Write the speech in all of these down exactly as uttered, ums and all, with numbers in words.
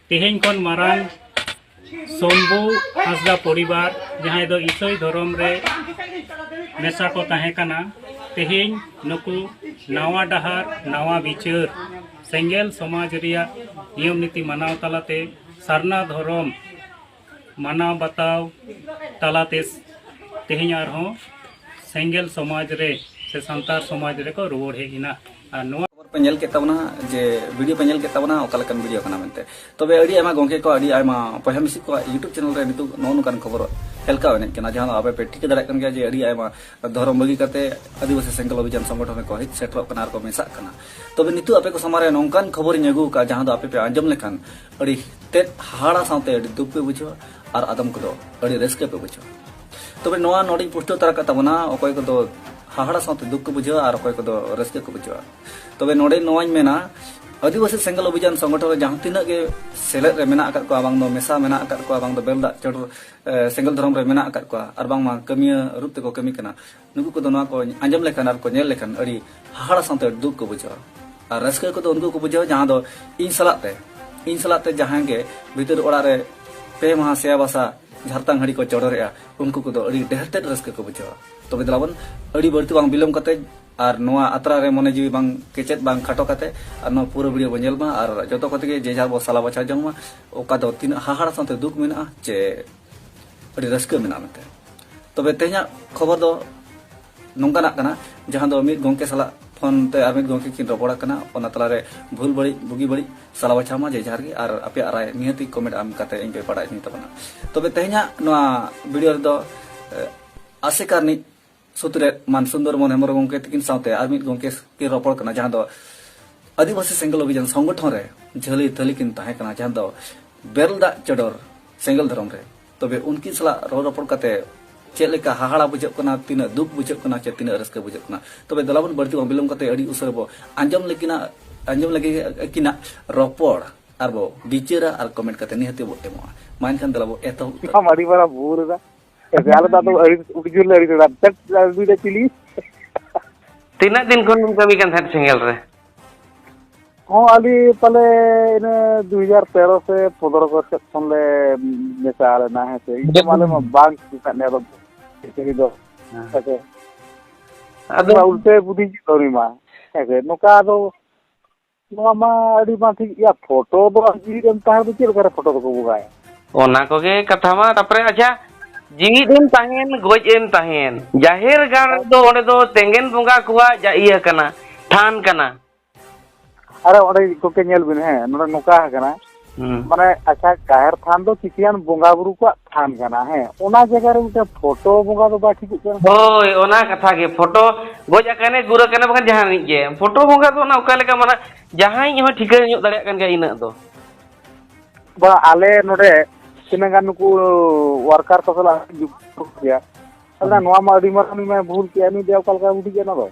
ᱛᱮᱦᱮᱧ ᱠᱷᱚᱱ ᱢᱟᱨᱟᱝ ᱥᱚᱢᱵᱷᱩ ᱦᱟᱸᱥᱫᱟ ᱯᱚᱨᱤᱵᱟᱨ, ᱡᱟᱦᱟᱸᱭ ᱫᱚ ᱤᱥᱟᱹᱭ ᱫᱷᱚᱨᱚᱢ ᱨᱮ ᱢᱮᱥᱟ ᱠᱚ ᱛᱟᱦᱮᱸ ᱠᱟᱱᱟ, ᱛᱮᱦᱮᱧ ᱱᱩᱠᱩ ᱱᱟᱣᱟ ᱰᱟᱦᱟᱨ, ᱱᱟᱣᱟ ᱵᱤᱪᱟᱹᱨ, ᱥᱮᱸᱜᱮᱞ ᱥᱚᱢᱟᱡᱽ ᱨᱮᱭᱟᱜ ᱱᱤᱭᱚᱢ ᱱᱤᱛᱤ ᱢᱟᱱᱟᱣ ᱛᱟᱞᱟᱛᱮ ᱥᱟᱨᱱᱟ ᱫᱷᱚᱨᱚᱢ ᱢᱟᱱᱟᱣ ᱵᱟᱛᱟᱣ ᱛᱟᱞᱟᱛᱮ ᱛᱮᱦᱮᱧ ᱟᱨᱦᱚᱸ ᱥᱮᱸᱜᱮᱞ ᱥᱚᱢᱟᱡᱽ ᱨᱮ ᱥᱮ ᱥᱟᱱᱛᱟᱲ ᱥᱚᱢᱟᱡᱽ ᱨᱮᱠᱚ ᱨᱩᱣᱟᱹᱲ ᱦᱮᱡ ᱮᱱᱟ᱾ ᱟᱨ ᱱᱚᱣᱟ ᱯᱮ ᱧᱮᱞ ᱠᱮᱫ ᱛᱟᱵᱚᱱᱟ, ᱡᱮ ᱵᱷᱤᱰᱤᱭᱳ ᱯᱮ ᱧᱮᱞ ᱠᱮᱫ ᱛᱟᱵᱚᱱᱟ, ᱚᱠᱟ ᱞᱮᱠᱟᱱ ᱵᱷᱤᱰᱤᱭᱳ ᱠᱟᱱᱟ ᱢᱮᱱᱛᱮ᱾ ᱛᱚᱵᱮ ᱟᱹᱰᱤ ᱟᱭᱢᱟ ᱜᱚᱢᱠᱮ ᱠᱚ, ᱟᱹᱰᱤ ᱟᱭᱢᱟ ᱵᱚᱭᱦᱟ ᱢᱤᱥᱤ ᱠᱚᱣᱟᱜ YouTube ᱪᱮᱱᱮᱞ ᱨᱮ ᱱᱤᱛᱚᱜ ᱱᱚᱜᱼᱚ ᱱᱚᱝᱠᱟᱱ ᱠᱷᱚᱵᱚᱨ ᱦᱮᱞᱠᱟᱣ ᱮᱱᱮᱡ ᱠᱟᱱᱟ, ᱡᱟᱦᱟᱸ ᱫᱚ ᱟᱯᱮ ᱯᱮ ᱴᱷᱤᱠᱟᱹ ᱫᱟᱲᱮᱭᱟᱜ ᱠᱟᱱ ᱜᱮᱭᱟ ᱡᱮ ᱟᱹᱰᱤ ᱟᱭᱢᱟ ᱫᱷᱚᱨᱚᱢ ᱵᱟᱹᱜᱤ ᱠᱟᱛᱮ ᱟᱹᱫᱤᱵᱟᱹᱥᱤ ᱥᱮᱸᱜᱮᱞ ᱚᱵᱷᱤᱡᱟᱱ ᱥᱚᱝᱜᱚᱴᱷᱚᱱ ᱨᱮᱠᱚ ᱦᱮᱡ ᱥᱮᱴᱮᱨᱚᱜ ᱠᱟᱱᱟ ᱟᱨ ᱠᱚ ᱢᱮᱥᱟᱜ ᱠᱟᱱᱟ᱾ ᱛᱚᱵᱮ ᱱᱤᱛᱚᱜ ᱟᱯᱮ ᱠᱚ ᱥᱟᱢᱟᱝ ᱨᱮ ᱱᱚᱝᱠᱟᱱ ᱠᱷᱚᱵᱚᱨᱤᱧ ᱟᱹᱜᱩ ᱟᱠᱟᱫᱼᱟ, ᱡᱟᱦᱟᱸ ᱫᱚ ᱟᱯᱮ ᱯᱮ ᱟᱸᱡᱚᱢ ᱞᱮᱠᱷᱟᱱ ᱟᱹᱰᱤ ᱛᱮᱫ ᱦᱟᱦᱟᱲᱟ ᱥᱟᱶᱛᱮ ᱟᱹᱰᱤ ᱫᱩᱠ ᱯᱮ ᱵᱩᱡᱷᱟᱹᱣᱟ ᱟᱨ ᱟᱫᱚᱢ ᱠᱚᱫᱚ ᱟᱹᱰᱤ ᱨᱟᱹᱥᱠᱟᱹ ᱯᱮ ᱵᱩᱡᱷᱟᱹᱣᱟ᱾ ᱛᱚᱵᱮ ᱱᱚᱣᱟ ᱱᱚᱰᱮᱧ ᱯᱩᱥᱴᱟᱹᱣ ᱛᱟᱨᱟ ᱠᱟᱜ ᱛᱟᱵᱚᱱᱟ, ᱚᱠᱚᱭ ᱠᱚᱫᱚ ᱦᱟᱦᱟᱲᱟ ᱥᱟᱶᱛᱮ ᱫᱩᱠ ᱠᱚ ᱵᱩᱡᱷᱟᱹᱣᱟ ᱟᱨ ᱚᱠᱚᱭ ᱠᱚᱫᱚ ᱨᱟᱹᱥᱠᱟᱹ ᱠᱚ ᱵᱩᱡᱷᱟᱹᱣᱟ᱾ ᱛᱚᱵᱮ ᱱᱚᱰᱮ ᱱᱚᱣᱟᱧ ᱢᱮᱱᱟ, ᱟᱹᱫᱤᱵᱟᱹᱥᱤ ᱥᱮᱸᱜᱮᱞ ᱚᱵᱷᱤᱡᱟᱱ ᱥᱚᱝᱜᱚᱴᱷᱚᱱ ᱨᱮ ᱡᱟᱦᱟᱸ ᱛᱤᱱᱟᱹᱜ ᱜᱮ ᱥᱮᱞᱮᱫ ᱨᱮ ᱢᱮᱱᱟᱜ ᱟᱠᱟᱫ ᱠᱚᱣᱟ, ᱵᱟᱝ ᱫᱚ ᱢᱮᱥᱟ ᱢᱮᱱᱟᱜ ᱟᱠᱟᱫ ᱠᱚᱣᱟ, ᱵᱟᱝ ᱫᱚ ᱵᱮᱞ ᱫᱟᱜ ᱪᱚᱰᱚᱨ, ᱮ, ᱥᱮᱸᱜᱮᱞ ᱫᱷᱚᱨᱚᱢ ᱨᱮ ᱢᱮᱱᱟᱜ ᱟᱠᱟᱫ ᱠᱚᱣᱟ, ᱟᱨ ᱵᱟᱝᱢᱟ ᱠᱟᱹᱢᱤᱭᱟᱹ ᱨᱩᱯ ᱛᱮᱠᱚ ᱠᱟᱹᱢᱤ ᱠᱟᱱᱟ, ᱱᱩᱠᱩ ᱠᱚᱫᱚ ᱱᱚᱣᱟ ᱠᱚ ᱟᱸᱡᱚᱢ ᱞᱮᱠᱷᱟᱱ ᱟᱨ ᱠᱚ ᱧᱮᱞ ᱞᱮᱠᱷᱟᱱ ᱟᱹᱰᱤ ᱦᱟᱦᱟᱲᱟ ᱥᱟᱶᱛᱮ ᱫᱩᱠ ᱠᱚ ᱵᱩᱡᱷᱟᱹᱣᱟ᱾ ᱟᱨ ᱨᱟᱹᱥᱠᱟᱹ ᱠᱚᱫᱚ ᱩᱱᱠᱩ ᱠᱚ ᱵᱩᱡᱷᱟᱹᱣᱟ ᱡᱟᱦᱟᱸ ᱫᱚ ᱤᱧ ᱥᱟᱞᱟᱜ ᱛᱮ, ᱤᱧ ᱥᱟᱞᱟᱜ ᱛᱮ ᱡᱟᱦᱟᱸᱭ ᱜᱮ ᱵᱷᱤᱛᱟᱹᱨ ᱚᱲᱟᱜ ᱨᱮ ᱯᱮ ᱢᱟᱦᱟ ᱥᱮᱭᱟ ᱵᱟᱥᱟ ᱡᱷᱟᱨᱛᱟᱝ ᱦᱟᱺᱰᱤ ᱠᱚ ᱪᱚᱰᱚᱨᱮᱜᱼᱟ, ᱩᱱᱠᱩ ᱠᱚᱫᱚ ᱟᱹᱰᱤ ᱰᱷᱮᱨ ᱛᱮᱫ ᱨᱟᱹᱥᱠᱟᱹ ᱠᱚ ᱵᱩᱡᱷᱟᱹᱣᱟ᱾ ᱛᱚᱵᱮ ᱫᱮᱞᱟ ᱵᱚᱱ ᱟᱹᱰᱤ ᱵᱟᱹᱲᱛᱤ ᱵᱟᱝ ᱵᱤᱞᱚᱢ ᱠᱟᱛᱮ ᱟᱨ ᱱᱚᱣᱟ ᱟᱛᱨᱟ ᱨᱮ ᱢᱚᱱᱮ ᱡᱤᱣᱤ ᱵᱟᱝ ᱠᱮᱪᱮᱫ ᱵᱟᱝ ᱠᱷᱟᱴᱚ ᱠᱟᱛᱮ ᱟᱨ ᱱᱚᱣᱟ ᱯᱩᱨᱟᱹ ᱵᱷᱤᱰᱤᱭᱳ ᱵᱚᱱ ᱧᱮᱞ ᱢᱟ ᱟᱨ ᱡᱚᱛᱚ ᱠᱚᱛᱮ ᱜᱮ ᱡᱮ ᱡᱟᱦᱟᱸ ᱵᱚ ᱥᱟᱞᱟ ᱵᱟᱪᱷᱟᱣ ᱡᱚᱝ ᱢᱟ, ᱚᱠᱟ ᱫᱚ ᱛᱤᱱᱟᱹᱜ ᱦᱟᱦᱟᱲᱟ ᱥᱟᱶᱛᱮ ᱫᱩᱠ ᱢᱮᱱᱟᱜᱼᱟ ᱪᱮ ᱟᱹᱰᱤ ᱨᱟᱹᱥᱠᱟᱹ ᱢᱮᱱᱟᱜᱼᱟ ᱢᱮᱱᱛᱮ᱾ ᱛᱚᱵᱮ ᱛᱮᱦᱮᱧᱟᱜ ᱠᱷᱚᱵᱚᱨ ᱫᱚ ᱱᱚᱝᱠᱟᱱᱟᱜ ᱠᱟᱱᱟ, ᱡᱟᱦᱟᱸ ᱫᱚ ᱢᱤᱫ ᱜᱚᱢᱠᱮ ᱥᱟᱞᱟᱜ ᱯᱷᱳᱱ ᱛᱮ ᱟᱨ ᱢᱤᱫ ᱜᱚᱢᱠᱮ ᱠᱤᱱ ᱨᱚᱯᱚᱲ ᱟᱠᱟᱱᱟ, ᱚᱱᱟ ᱛᱟᱞᱟᱨᱮ ᱵᱷᱩᱞ ᱵᱟᱹᱲᱤᱡ, ᱵᱩᱜᱤ ᱵᱟᱹᱲᱤᱡ ᱥᱟᱞᱟ ᱵᱟᱪᱷᱟᱣ ᱢᱟ ᱡᱮ ᱡᱟᱦᱟᱸ ᱨᱮᱜᱮ, ᱟᱨ ᱟᱯᱮᱭᱟᱜ ᱨᱟᱭ ᱱᱤᱦᱟᱹᱛᱤ ᱠᱚᱢᱮᱱᱴ ᱮᱢ ᱠᱟᱛᱮ ᱤᱧ ᱯᱮ ᱵᱟᱲᱟᱭ ᱦᱚᱪᱚᱧ ᱛᱟᱵᱚᱱᱟ᱾ ᱛᱚᱵᱮ ᱛᱮᱦᱮᱧᱟᱜ ᱱᱚᱣᱟ ᱵᱷᱤᱰᱤᱭᱳ ᱨᱮᱫᱚ, ᱮ, ᱟᱥᱮᱠᱟ ᱨᱤᱱᱤᱡ ᱥᱩᱛᱨᱮᱫ ᱢᱟᱱ ᱥᱩᱱᱫᱚᱨ ᱢᱳᱦᱚᱱ ᱦᱮᱢᱵᱨᱚᱢ ᱜᱚᱢᱠᱮ ᱛᱤᱠᱤᱱ ᱥᱟᱶᱛᱮ ᱟᱨ ᱢᱤᱫ ᱜᱚᱢᱠᱮ ᱠᱤᱱ ᱨᱚᱯᱚᱲ ᱠᱟᱱᱟ, ᱡᱟᱦᱟᱸ ᱫᱚ ᱟᱹᱫᱤᱵᱟᱹᱥᱤ ᱥᱮᱸᱜᱮᱞ ᱚᱵᱷᱤᱡᱟᱱ ᱥᱚᱝᱜᱚᱴᱷᱚᱱ ᱨᱮ ᱡᱷᱟᱹᱞᱤ ᱛᱷᱟᱹᱞᱤ ᱠᱤᱱ ᱛᱟᱦᱮᱸ ᱠᱟᱱᱟ, ᱡᱟᱦᱟᱸ ᱫᱚ ᱵᱮᱨᱮᱞ ᱫᱟᱜ ᱪᱚᱰᱚᱨ ᱥᱮᱸᱜᱮᱞ ᱫᱷᱚᱨᱚᱢ ᱨᱮ᱾ ᱛᱚᱵᱮ ᱩᱱᱠᱤᱱ ᱥᱟᱞᱟᱜ ᱨᱚᱲ ᱨᱚᱯᱚᱲ ᱠᱟᱛᱮ ᱪᱮᱫ ᱞᱮᱠᱟ ᱦᱟᱦᱟᱲᱟ ᱵᱩᱡᱷᱟᱹᱜ ᱠᱟᱱᱟ, ᱛᱤᱱᱟᱹᱜ ᱫᱩᱠ ᱵᱩᱡᱷᱟᱹᱜ ᱠᱟᱱᱟ, ᱪᱮ ᱛᱤᱱᱟᱹᱜ ᱨᱟᱹᱥᱠᱟᱹ ᱵᱩᱡᱷᱟᱹᱜ ᱠᱟᱱᱟ? ᱛᱚᱵᱮ ᱫᱮᱞᱟ ᱵᱚᱱ ᱵᱟᱹᱲᱛᱤ ᱵᱟᱝ ᱵᱤᱞᱚᱢ ᱠᱟᱛᱮ ᱟᱹᱰᱤ ᱩᱥᱟᱹᱨᱟ ᱵᱚ ᱟᱸᱡᱚᱢ ᱞᱮᱠᱤᱱᱟᱜ, ᱟᱸᱡᱚᱢ ᱞᱟᱹᱜᱤᱫ ᱟᱹᱠᱤᱱᱟᱜ ᱨᱚᱯᱚᱲ ᱟᱨ ᱵᱚ ᱵᱤᱪᱟᱹᱨᱟ ᱟᱨ ᱠᱚᱢᱮᱱᱴ ᱠᱟᱛᱮ ᱱᱤᱦᱟᱹᱛ ᱵᱚ ᱮᱢᱚᱜᱼᱟ᱾ ᱢᱟ ᱮᱱᱠᱷᱟᱱ ᱫᱮᱞᱟ ᱵᱚ ᱮᱛᱚᱦᱚᱵ ᱩᱛᱟᱹᱨ᱾ ᱟᱢ ᱟᱹᱰᱤ ᱢᱟᱨᱟᱝ ᱵᱷᱩᱞ ᱮᱫᱟ᱾ ᱦᱮᱸᱥᱮ, ᱟᱞᱮ ᱫᱚ ᱟᱫᱚ ᱟᱹᱲᱤᱥ, ᱩᱰᱤ ᱡᱳᱨ ᱞᱮ ᱟᱹᱲᱤᱥ ᱮᱫᱟ᱾ ᱫᱮᱴ ᱟᱹᱜᱩᱭᱮᱫᱟ ᱪᱤᱞᱤ? ᱛᱤᱱᱟᱹᱜ ᱫᱤᱱ ᱠᱷᱚᱱ ᱵᱤᱱ ᱠᱟᱹᱢᱤ ᱠᱟᱱ ᱛᱟᱦᱮᱸᱫ ᱥᱮᱸᱜᱮᱞ ᱨᱮ? ᱦᱚᱸ, ᱟᱞᱮ ᱯᱟᱞᱮ ᱤᱱᱟᱹ ᱫᱩ ᱦᱟᱡᱟᱨ ᱛᱮᱨᱚ ᱥᱮ ᱯᱚᱱᱫᱽᱨᱚ ᱠᱚ ᱥᱮᱫ ᱠᱷᱚᱱ ᱞᱮ ᱢᱮᱥᱟ ᱞᱮᱱᱟ, ᱦᱮᱸ ᱥᱮ᱾ ᱤᱧ ᱫᱚ ᱟᱞᱮ ᱢᱟ ᱵᱟᱝ ᱪᱤᱱᱛᱟᱹᱜ ᱱᱮ ᱟᱫᱚ ᱠᱤᱥᱟᱹᱲᱤ ᱫᱚ, ᱦᱮᱸ᱾ ᱦᱮᱸ ᱥᱮ᱾ ᱟᱫᱚ ᱤᱧ ᱢᱟ ᱩᱞᱴᱟᱹ ᱵᱩᱫᱷᱤ ᱪᱮᱫ ᱩᱱᱤ ᱢᱟ, ᱦᱮᱸ ᱥᱮ᱾ ᱱᱚᱝᱠᱟ ᱫᱚ, ᱱᱚᱣᱟ ᱢᱟ ᱟᱹᱰᱤ ᱵᱟᱝ ᱴᱷᱤᱠ ᱜᱮᱭᱟ᱾ ᱯᱷᱳᱴᱳ ᱫᱚ ᱟᱨ ᱡᱤᱣᱤ ᱨᱮᱢ ᱛᱟᱦᱮᱸ ᱫᱚ ᱪᱮᱫ ᱞᱮᱠᱟᱨᱮ ᱯᱷᱳᱴᱳ ᱫᱚᱠᱚ ᱵᱚᱸᱜᱟᱭᱟ? ᱚᱱᱟ ᱠᱚᱜᱮ ᱠᱟᱛᱷᱟ ᱢᱟ᱾ ᱛᱟᱯᱚᱨᱮ ᱟᱪᱪᱷᱟ, ᱡᱤᱣᱤᱫ ᱮᱢ ᱛᱟᱦᱮᱱ, ᱜᱚᱡ ᱮᱢ ᱛᱟᱦᱮᱱ, ᱡᱟᱦᱮᱨ ᱜᱟᱲ ᱨᱮᱫᱚ ᱚᱸᱰᱮ ᱫᱚ ᱛᱮᱸᱜᱮᱱ ᱵᱚᱸᱜᱟ ᱠᱚᱣᱟᱜ ᱡᱟ ᱤᱭᱟᱹ ᱠᱟᱱᱟ, ᱛᱷᱟᱱ ᱠᱟᱱᱟ᱾ ᱟᱨ ᱚᱸᱰᱮ ᱜᱚᱢᱠᱮ ᱧᱮᱞ ᱵᱤᱱ, ᱦᱮᱸ, ᱱᱚᱰᱮ ᱱᱚᱝᱠᱟ ᱟᱠᱟᱱᱟ, ᱦᱩᱸ᱾ ᱢᱟᱱᱮ, ᱟᱪᱪᱷᱟ, ᱡᱟᱦᱮᱨ ᱛᱷᱟᱱ ᱫᱚ ᱠᱤᱪᱷᱩᱜᱟᱱ ᱵᱚᱸᱜᱟ ᱵᱩᱨᱩ ᱠᱚᱣᱟᱜ ᱛᱷᱟᱱ ᱠᱟᱱᱟ, ᱦᱮᱸ, ᱚᱱᱟ ᱡᱟᱭᱜᱟ ᱨᱮ ᱢᱤᱫᱴᱮᱱ ᱯᱷᱳᱴᱳ ᱵᱚᱸᱜᱟ ᱫᱚ ᱵᱟᱭ ᱴᱷᱤᱠᱚᱜ ᱠᱟᱱᱟ᱾ ᱦᱳᱭ, ᱚᱱᱟ ᱠᱟᱛᱷᱟ ᱜᱮ, ᱯᱷᱳᱴᱳ ᱜᱚᱡ ᱟᱠᱟᱱᱮ, ᱜᱩᱨ ᱟᱠᱟᱱᱮ, ᱵᱟᱠᱷᱟᱱ ᱡᱟᱦᱟᱱᱤᱡ ᱜᱮ, ᱯᱷᱳᱴᱳ ᱵᱚᱸᱜᱟ ᱫᱚ ᱚᱱᱟ ᱚᱠᱟ ᱞᱮᱠᱟ, ᱢᱟᱱᱮ, ᱡᱟᱦᱟᱸᱭᱤᱡ ᱦᱚᱸ ᱴᱷᱤᱠᱟᱹ ᱧᱚᱜ ᱫᱟᱲᱮᱭᱟᱜ ᱠᱟᱱ ᱜᱮᱭᱟ ᱤᱱᱟᱹᱜ ᱫᱚ᱾ ᱵᱟ, ᱟᱞᱮ ᱱᱚᱰᱮ ᱛᱤᱱᱟᱹᱜ ᱜᱟᱱ ᱱᱩᱠᱩ ᱣᱟᱨᱠᱟᱨ ᱠᱚ ᱥᱟᱞᱟᱜ ᱡᱩᱠᱛᱚ ᱜᱮᱭᱟ᱾ ᱟᱫᱚ ᱦᱩᱸ᱾ ᱱᱚᱣᱟ ᱢᱟ ᱟᱹᱰᱤ ᱢᱟᱨᱟᱝ ᱩᱱᱤ ᱢᱟᱭ ᱵᱷᱩᱞ ᱠᱮᱜᱼᱟ, ᱱᱩᱭ ᱫᱚ ᱚᱠᱟ ᱞᱮᱠᱟ ᱵᱩᱰᱷᱤ ᱠᱮᱜᱼᱟ ᱱᱚᱣᱟ ᱫᱚ?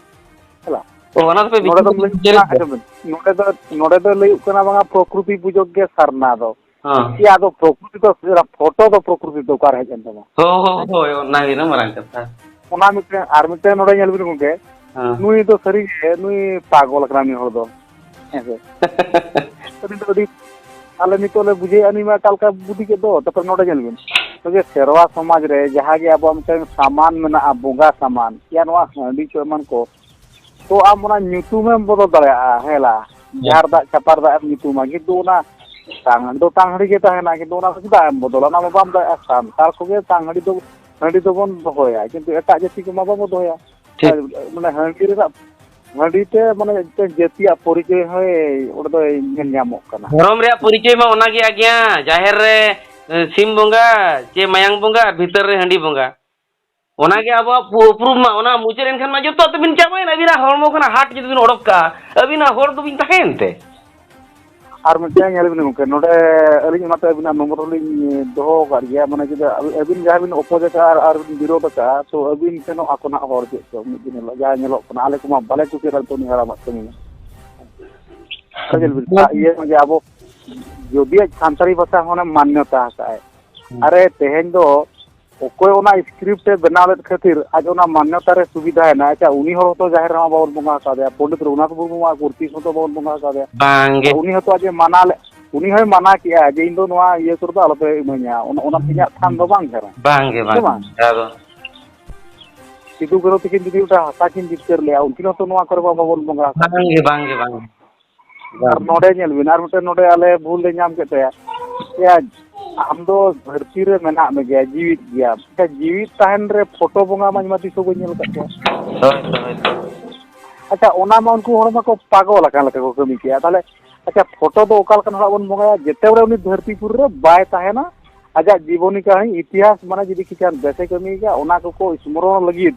ᱦᱮᱞᱟ᱾ ᱚ, ᱚᱱᱟ ᱫᱚᱯᱮ ᱱᱚᱰᱮ ᱵᱤᱪᱟᱹᱨ ᱫᱚᱢ ᱞᱟᱹᱭ ᱵᱤᱪᱟᱹᱨᱮᱫ ᱠᱟᱱᱟ, ᱫᱚ? ᱟᱸᱡᱚᱢ ᱵᱤᱱ, ᱱᱚᱰᱮ ᱫᱚ, ᱱᱚᱰᱮ ᱫᱚ ᱞᱟᱹᱭᱚᱜ ᱠᱟᱱᱟ ᱵᱟᱝᱟ ᱯᱨᱚᱠᱨᱤᱛᱤ ᱯᱩᱡᱚᱠ ᱜᱮ ᱥᱟᱨᱱᱟ ᱫᱚ᱾ ᱦᱮᱸ᱾ ᱮᱭᱟ, ᱟᱫᱚ ᱯᱨᱚᱠᱨᱤᱛᱤ ᱫᱚ, ᱯᱷᱳᱴᱳ ᱫᱚ ᱯᱨᱚᱠᱨᱤᱛᱤ ᱫᱚ ᱚᱠᱟᱨᱮ ᱦᱮᱡ ᱮᱱ ᱛᱟᱢᱟ? ᱦᱳᱭ, ᱦᱳᱭ, ᱦᱳᱭ, ᱚᱱᱟ ᱜᱮ ᱢᱟᱨᱟᱝ ᱠᱟᱛᱷᱟ᱾ ᱚᱱᱟ ᱢᱤᱫᱴᱮᱱ, ᱟᱨ ᱢᱤᱫᱴᱮᱱ ᱱᱚᱰᱮ ᱧᱮᱞ ᱵᱤᱱ ᱜᱚᱢᱠᱮ, ᱦᱮᱸ᱾ ᱱᱩᱭ ᱫᱚ ᱥᱟᱹᱨᱤᱜᱮ ᱱᱩᱭ ᱯᱟᱜᱚᱞ ᱠᱟᱱᱟ ᱱᱩᱭ ᱦᱚᱲ ᱫᱚ, ᱦᱮᱸ ᱥᱮ? ᱟᱹᱞᱤᱧ ᱫᱚ ᱟᱹᱰᱤ, ᱟᱞᱮ ᱱᱤᱛᱚᱜ ᱞᱮ ᱵᱩᱡᱷᱟᱹᱣᱮᱫᱼᱟ ᱱᱩᱭ ᱢᱟ ᱚᱠᱟ ᱞᱮᱠᱟ ᱵᱩᱫᱷᱤ ᱠᱮᱫ ᱫᱚ, ᱛᱟᱨᱯᱚᱨᱮ ᱱᱚᱰᱮ ᱧᱮᱞ ᱵᱤᱱ, ᱱᱚᱜᱼᱚᱭ ᱡᱮ ᱥᱮᱨᱣᱟ ᱥᱚᱢᱟᱡᱽ ᱨᱮ ᱡᱟᱦᱟᱸ ᱜᱮ ᱟᱵᱚᱣᱟᱜ ᱢᱤᱫᱴᱮᱱ ᱥᱟᱢᱟᱱ ᱢᱮᱱᱟᱜᱼᱟ, ᱵᱚᱸᱜᱟ ᱥᱟᱢᱟᱱ, ᱭᱟ ᱱᱚᱣᱟ ᱦᱟᱺᱰᱤ ᱠᱚ ᱮᱢᱟᱱ ᱠᱚ, ᱛᱚ ᱟᱢ ᱚᱱᱟ ᱧᱩᱛᱩᱢᱮᱢ ᱵᱚᱫᱚᱞ ᱫᱟᱲᱮᱭᱟᱜᱼᱟ, ᱦᱮᱸ ᱞᱟ? ᱦᱮᱸ᱾ ᱡᱷᱟᱨ ᱫᱟᱜ ᱪᱷᱟᱯᱟᱨ ᱫᱟᱜ ᱮᱢ ᱧᱩᱛᱩᱢᱟ, ᱠᱤᱱᱛᱩ ᱚᱱᱟ ᱴᱟᱝ ᱦᱟᱺᱰᱤ ᱫᱚ ᱴᱟᱝ ᱦᱟᱺᱰᱤ ᱜᱮ ᱛᱟᱦᱮᱱᱟ, ᱠᱤᱱᱛᱩ ᱚᱱᱟ ᱫᱚ ᱪᱮᱫᱟᱜ ᱮᱢ ᱵᱚᱫᱚᱞᱟ? ᱚᱱᱟ ᱢᱟ ᱵᱟᱢ ᱫᱟᱲᱮᱭᱟᱜᱼᱟ᱾ ᱥᱟᱱᱛᱟᱲ ᱠᱚᱜᱮ ᱴᱟᱝ ᱦᱟᱺᱰᱤ ᱫᱚ, ᱦᱟᱺᱰᱤ ᱫᱚᱵᱚᱱ ᱫᱚᱦᱚᱭᱟ, ᱠᱤᱱᱛᱩ ᱮᱴᱟᱜ ᱡᱟᱹᱛᱤ ᱠᱚᱢᱟ ᱵᱟᱵᱚ ᱫᱚᱦᱚᱭᱟ᱾ ᱴᱷᱤᱠ᱾ ᱟᱨ ᱢᱟᱱᱮ ᱦᱟᱺᱰᱤ ᱨᱮᱱᱟᱜ, ᱦᱟᱺᱰᱤ ᱛᱮ ᱢᱟᱱᱮ ᱢᱤᱫᱴᱮᱱ ᱡᱟᱹᱛᱤᱭᱟᱜ ᱯᱚᱨᱤᱪᱚᱭ ᱦᱚᱸᱭ ᱚᱸᱰᱮ ᱫᱚᱭ ᱧᱮᱞ ᱧᱟᱢᱚᱜ ᱠᱟᱱᱟ᱾ ᱫᱷᱚᱨᱚᱢ ᱨᱮᱭᱟᱜ ᱯᱚᱨᱤᱪᱚᱭ ᱢᱟ ᱚᱱᱟ ᱜᱮ ᱟᱜᱮᱭᱟ, ᱡᱟᱦᱮᱨ ᱨᱮ, ᱮ, ᱥᱤᱢ ᱵᱚᱸᱜᱟ ᱪᱮ ᱢᱟᱭᱟᱝ ᱵᱚᱸᱜᱟ, ᱟᱨ ᱵᱷᱤᱛᱟᱹᱨ ᱨᱮ ᱦᱟᱺᱰᱤ ᱵᱚᱸᱜᱟ᱾ ᱚᱱᱟ ᱜᱮ ᱟᱵᱚᱣᱟᱜ ᱯᱩ-, ᱩᱯᱨᱩᱢ ᱢᱟ᱾ ᱚᱱᱟ ᱢᱩᱪᱟᱹᱫ ᱮᱱ ᱠᱷᱟᱱ ᱢᱟ ᱡᱚᱛᱚ ᱛᱮᱵᱤᱱ ᱪᱟᱵᱟᱭᱮᱱᱟ᱾ ᱟᱹᱵᱤᱱᱟᱜ ᱦᱚᱲᱢᱚ ᱠᱷᱚᱱᱟᱜ ᱦᱟᱨᱴ ᱡᱩᱫᱤ ᱵᱤᱱ ᱚᱰᱚᱠ ᱠᱟᱜᱼᱟ, ᱟᱹᱵᱤᱱᱟᱜ ᱦᱚᱲ ᱫᱚᱵᱤᱱ ᱛᱟᱦᱮᱸᱭᱮᱱ ᱛᱮ᱾ ᱟᱨ ᱢᱤᱫᱴᱟᱝ ᱧᱮᱞ ᱵᱤᱱ ᱜᱚᱢᱠᱮ, ᱱᱚᱰᱮ ᱟᱹᱞᱤᱧ ᱚᱱᱟᱛᱮ ᱟᱹᱵᱤᱱᱟᱜ ᱱᱚᱢᱵᱚᱨ ᱦᱚᱸᱞᱤᱧ ᱫᱚᱦᱚ ᱟᱠᱟᱫ ᱜᱮᱭᱟ, ᱢᱟᱱᱮ ᱡᱩᱫᱤ ᱟᱹᱵᱤᱱ ᱡᱟᱦᱟᱸ ᱵᱤᱱ ᱚᱯᱚᱡᱽ ᱟᱠᱟᱫᱼᱟ ᱟᱨ, ᱟᱨ ᱵᱤᱱ ᱵᱤᱨᱳᱫᱷ ᱟᱠᱟᱫᱼᱟ, ᱛᱚ ᱟᱹᱵᱤᱱ ᱥᱮᱱᱚᱜ ᱟᱠᱚ ᱱᱟᱦᱟᱜ ᱦᱚᱲ ᱪᱮᱫ ᱪᱚ ᱢᱤᱫ ᱫᱤᱱ ᱦᱤᱞᱳᱜ, ᱡᱟᱦᱟᱸ ᱧᱮᱞᱚᱜ ᱠᱟᱱᱟ, ᱟᱞᱮ ᱠᱚᱢᱟ ᱵᱟᱞᱮ ᱠᱩᱥᱤᱭᱟᱜᱼᱟ ᱱᱤᱛᱚᱜ ᱱᱩᱭ ᱦᱟᱲᱟᱢᱟᱜ ᱠᱟᱹᱢᱤ ᱢᱟ᱾ ᱟᱨ ᱧᱮᱞ ᱵᱤᱱ, ᱤᱭᱟᱹ ᱡᱮ ᱟᱵᱚ ᱡᱩᱫᱤ ᱥᱟᱱᱛᱟᱲᱤ ᱵᱷᱟᱥᱟ ᱦᱚᱸ ᱢᱟᱱᱭᱚᱛᱟ ᱟᱠᱟᱫᱼᱟᱭ, ᱦᱩᱸ᱾ ᱟᱨᱮ ᱛᱮᱦᱮᱧ ᱫᱚ ᱚᱠᱚᱭ ᱚᱱᱟ ᱥᱠᱨᱤᱯᱴ ᱮ ᱵᱮᱱᱟᱣ ᱞᱮᱫ ᱠᱷᱟᱹᱛᱤᱨ ᱟᱡ ᱚᱱᱟ ᱢᱟᱱᱱᱚᱛᱟ ᱨᱮ ᱥᱩᱵᱤᱫᱷᱟᱭᱮᱱᱟ᱾ ᱟᱪᱪᱷᱟ, ᱩᱱᱤ ᱦᱚᱲ ᱦᱚᱸᱛᱚ ᱡᱟᱦᱮᱨ ᱨᱮᱢᱟ ᱵᱟᱵᱚᱱ ᱵᱚᱸᱜᱟ ᱟᱠᱟᱫᱮᱭᱟ, ᱯᱚᱱᱰᱤᱛ ᱨᱚᱜᱷᱩᱱᱟᱛᱷ ᱢᱩᱨᱢᱩᱣᱟᱜ ᱢᱩᱨᱛᱤ ᱦᱚᱸᱛᱚ ᱵᱟᱵᱚᱱ ᱵᱚᱸᱜᱟ ᱟᱠᱟᱫᱮᱭᱟ᱾ ᱵᱟᱝᱜᱮ᱾ ᱟᱨ ᱩᱱᱤ ᱦᱚᱸᱛᱚ ᱟᱡ ᱮ ᱢᱟᱱᱟ ᱞᱮ-, ᱩᱱᱤ ᱦᱚᱸᱭ ᱢᱟᱱᱟ ᱠᱮᱜᱼᱟ ᱡᱮ, "ᱤᱧ ᱫᱚ ᱱᱚᱣᱟ ᱤᱭᱟᱹ ᱠᱚᱨᱮ ᱫᱚ ᱟᱞᱚᱯᱮ ᱤᱢᱟᱹᱧᱟ, ᱚᱱᱟ, ᱚᱱᱟ ᱤᱧᱟᱹᱜ ᱛᱷᱟᱱ ᱫᱚ ᱵᱟᱝ ᱠᱟᱱᱟ᱾" ᱵᱟᱝᱜᱮ, ᱦᱮᱸ ᱵᱟᱝ᱾ ᱵᱟᱝ? ᱟᱫᱚ ᱥᱤᱫᱩ ᱠᱟᱹᱱᱦᱩ ᱛᱟᱹᱠᱤᱱ ᱡᱩᱫᱤ ᱢᱤᱫᱴᱟᱝ ᱦᱟᱥᱟ ᱠᱤᱱ ᱡᱤᱛᱠᱟᱹᱨ ᱞᱮᱜᱼᱟ, ᱩᱱᱠᱤᱱ ᱦᱚᱸᱛᱚ ᱱᱚᱣᱟ ᱠᱚᱨᱮ ᱢᱟ ᱵᱟᱵᱚᱱ ᱵᱚᱸᱜᱟ ᱟᱠᱟᱫ ᱠᱤᱱ᱾ ᱵᱟᱝᱜᱮ, ᱵᱟᱝᱜᱮ, ᱵᱟᱝᱜᱮ᱾ ᱟᱨ ᱵᱟᱝ᱾ ᱱᱚᱰᱮ ᱧᱮᱞ ᱵᱤᱱ, ᱟᱨ ᱢᱤᱫᱴᱮᱱ ᱱᱚᱰᱮ ᱟᱞᱮ ᱵᱷᱩᱞ ᱞᱮ ᱧᱟᱢ ᱠᱮᱫ ᱛᱟᱭᱟ᱾ ᱮᱭᱟ, ᱟᱢ ᱫᱚ ᱫᱷᱟᱹᱨᱛᱤ ᱨᱮ ᱢᱮᱱᱟᱜ ᱢᱮᱜᱮᱭᱟ, ᱡᱤᱣᱤᱫ ᱜᱮᱭᱟ᱾ ᱟᱪᱪᱷᱟ, ᱡᱤᱣᱤᱫ ᱛᱟᱦᱮᱱ ᱨᱮ ᱯᱷᱳᱴᱳ ᱵᱚᱸᱜᱟ ᱢᱟ ᱤᱧ ᱢᱟ ᱛᱤᱥ ᱦᱚᱸ ᱵᱟᱹᱧ ᱧᱮᱞ ᱟᱠᱟᱫ ᱠᱚᱣᱟ᱾ ᱦᱳᱭ ᱛᱚ, ᱦᱳᱭ ᱛᱚ᱾ ᱟᱪᱪᱷᱟ, ᱚᱱᱟ ᱢᱟ ᱩᱱᱠᱩ ᱦᱚᱲ ᱢᱟᱠᱚ ᱯᱟᱜᱚᱞ ᱟᱠᱟᱱ ᱞᱮᱠᱟ ᱠᱚ ᱠᱟᱹᱢᱤ ᱠᱮᱜᱼᱟ᱾ ᱛᱟᱦᱚᱞᱮ, ᱟᱪᱪᱷᱟ, ᱯᱷᱳᱴᱳ ᱫᱚ ᱚᱠᱟ ᱞᱮᱠᱟᱱ ᱦᱚᱲᱟᱜ ᱵᱚᱱ ᱵᱚᱸᱜᱟᱭᱟ? ᱡᱮᱛᱮ ᱦᱚᱲ ᱩᱱᱤ ᱫᱷᱟᱹᱨᱛᱤ ᱯᱩᱨᱤ ᱨᱮ ᱵᱟᱭ ᱛᱟᱦᱮᱱᱟ, ᱟᱡᱟᱜ ᱡᱤᱵᱚᱱᱤ ᱠᱟᱹᱦᱱᱤ, ᱤᱛᱤᱦᱟᱥ, ᱢᱟᱱᱮ ᱡᱩᱫᱤ ᱠᱤᱪᱷᱩ ᱜᱟᱱ ᱵᱮᱥᱮ ᱠᱟᱹᱢᱤ ᱠᱟᱜᱼᱟ, ᱚᱱᱟ ᱠᱚᱠᱚ ᱥᱢᱚᱨᱚᱱ ᱞᱟᱹᱜᱤᱫ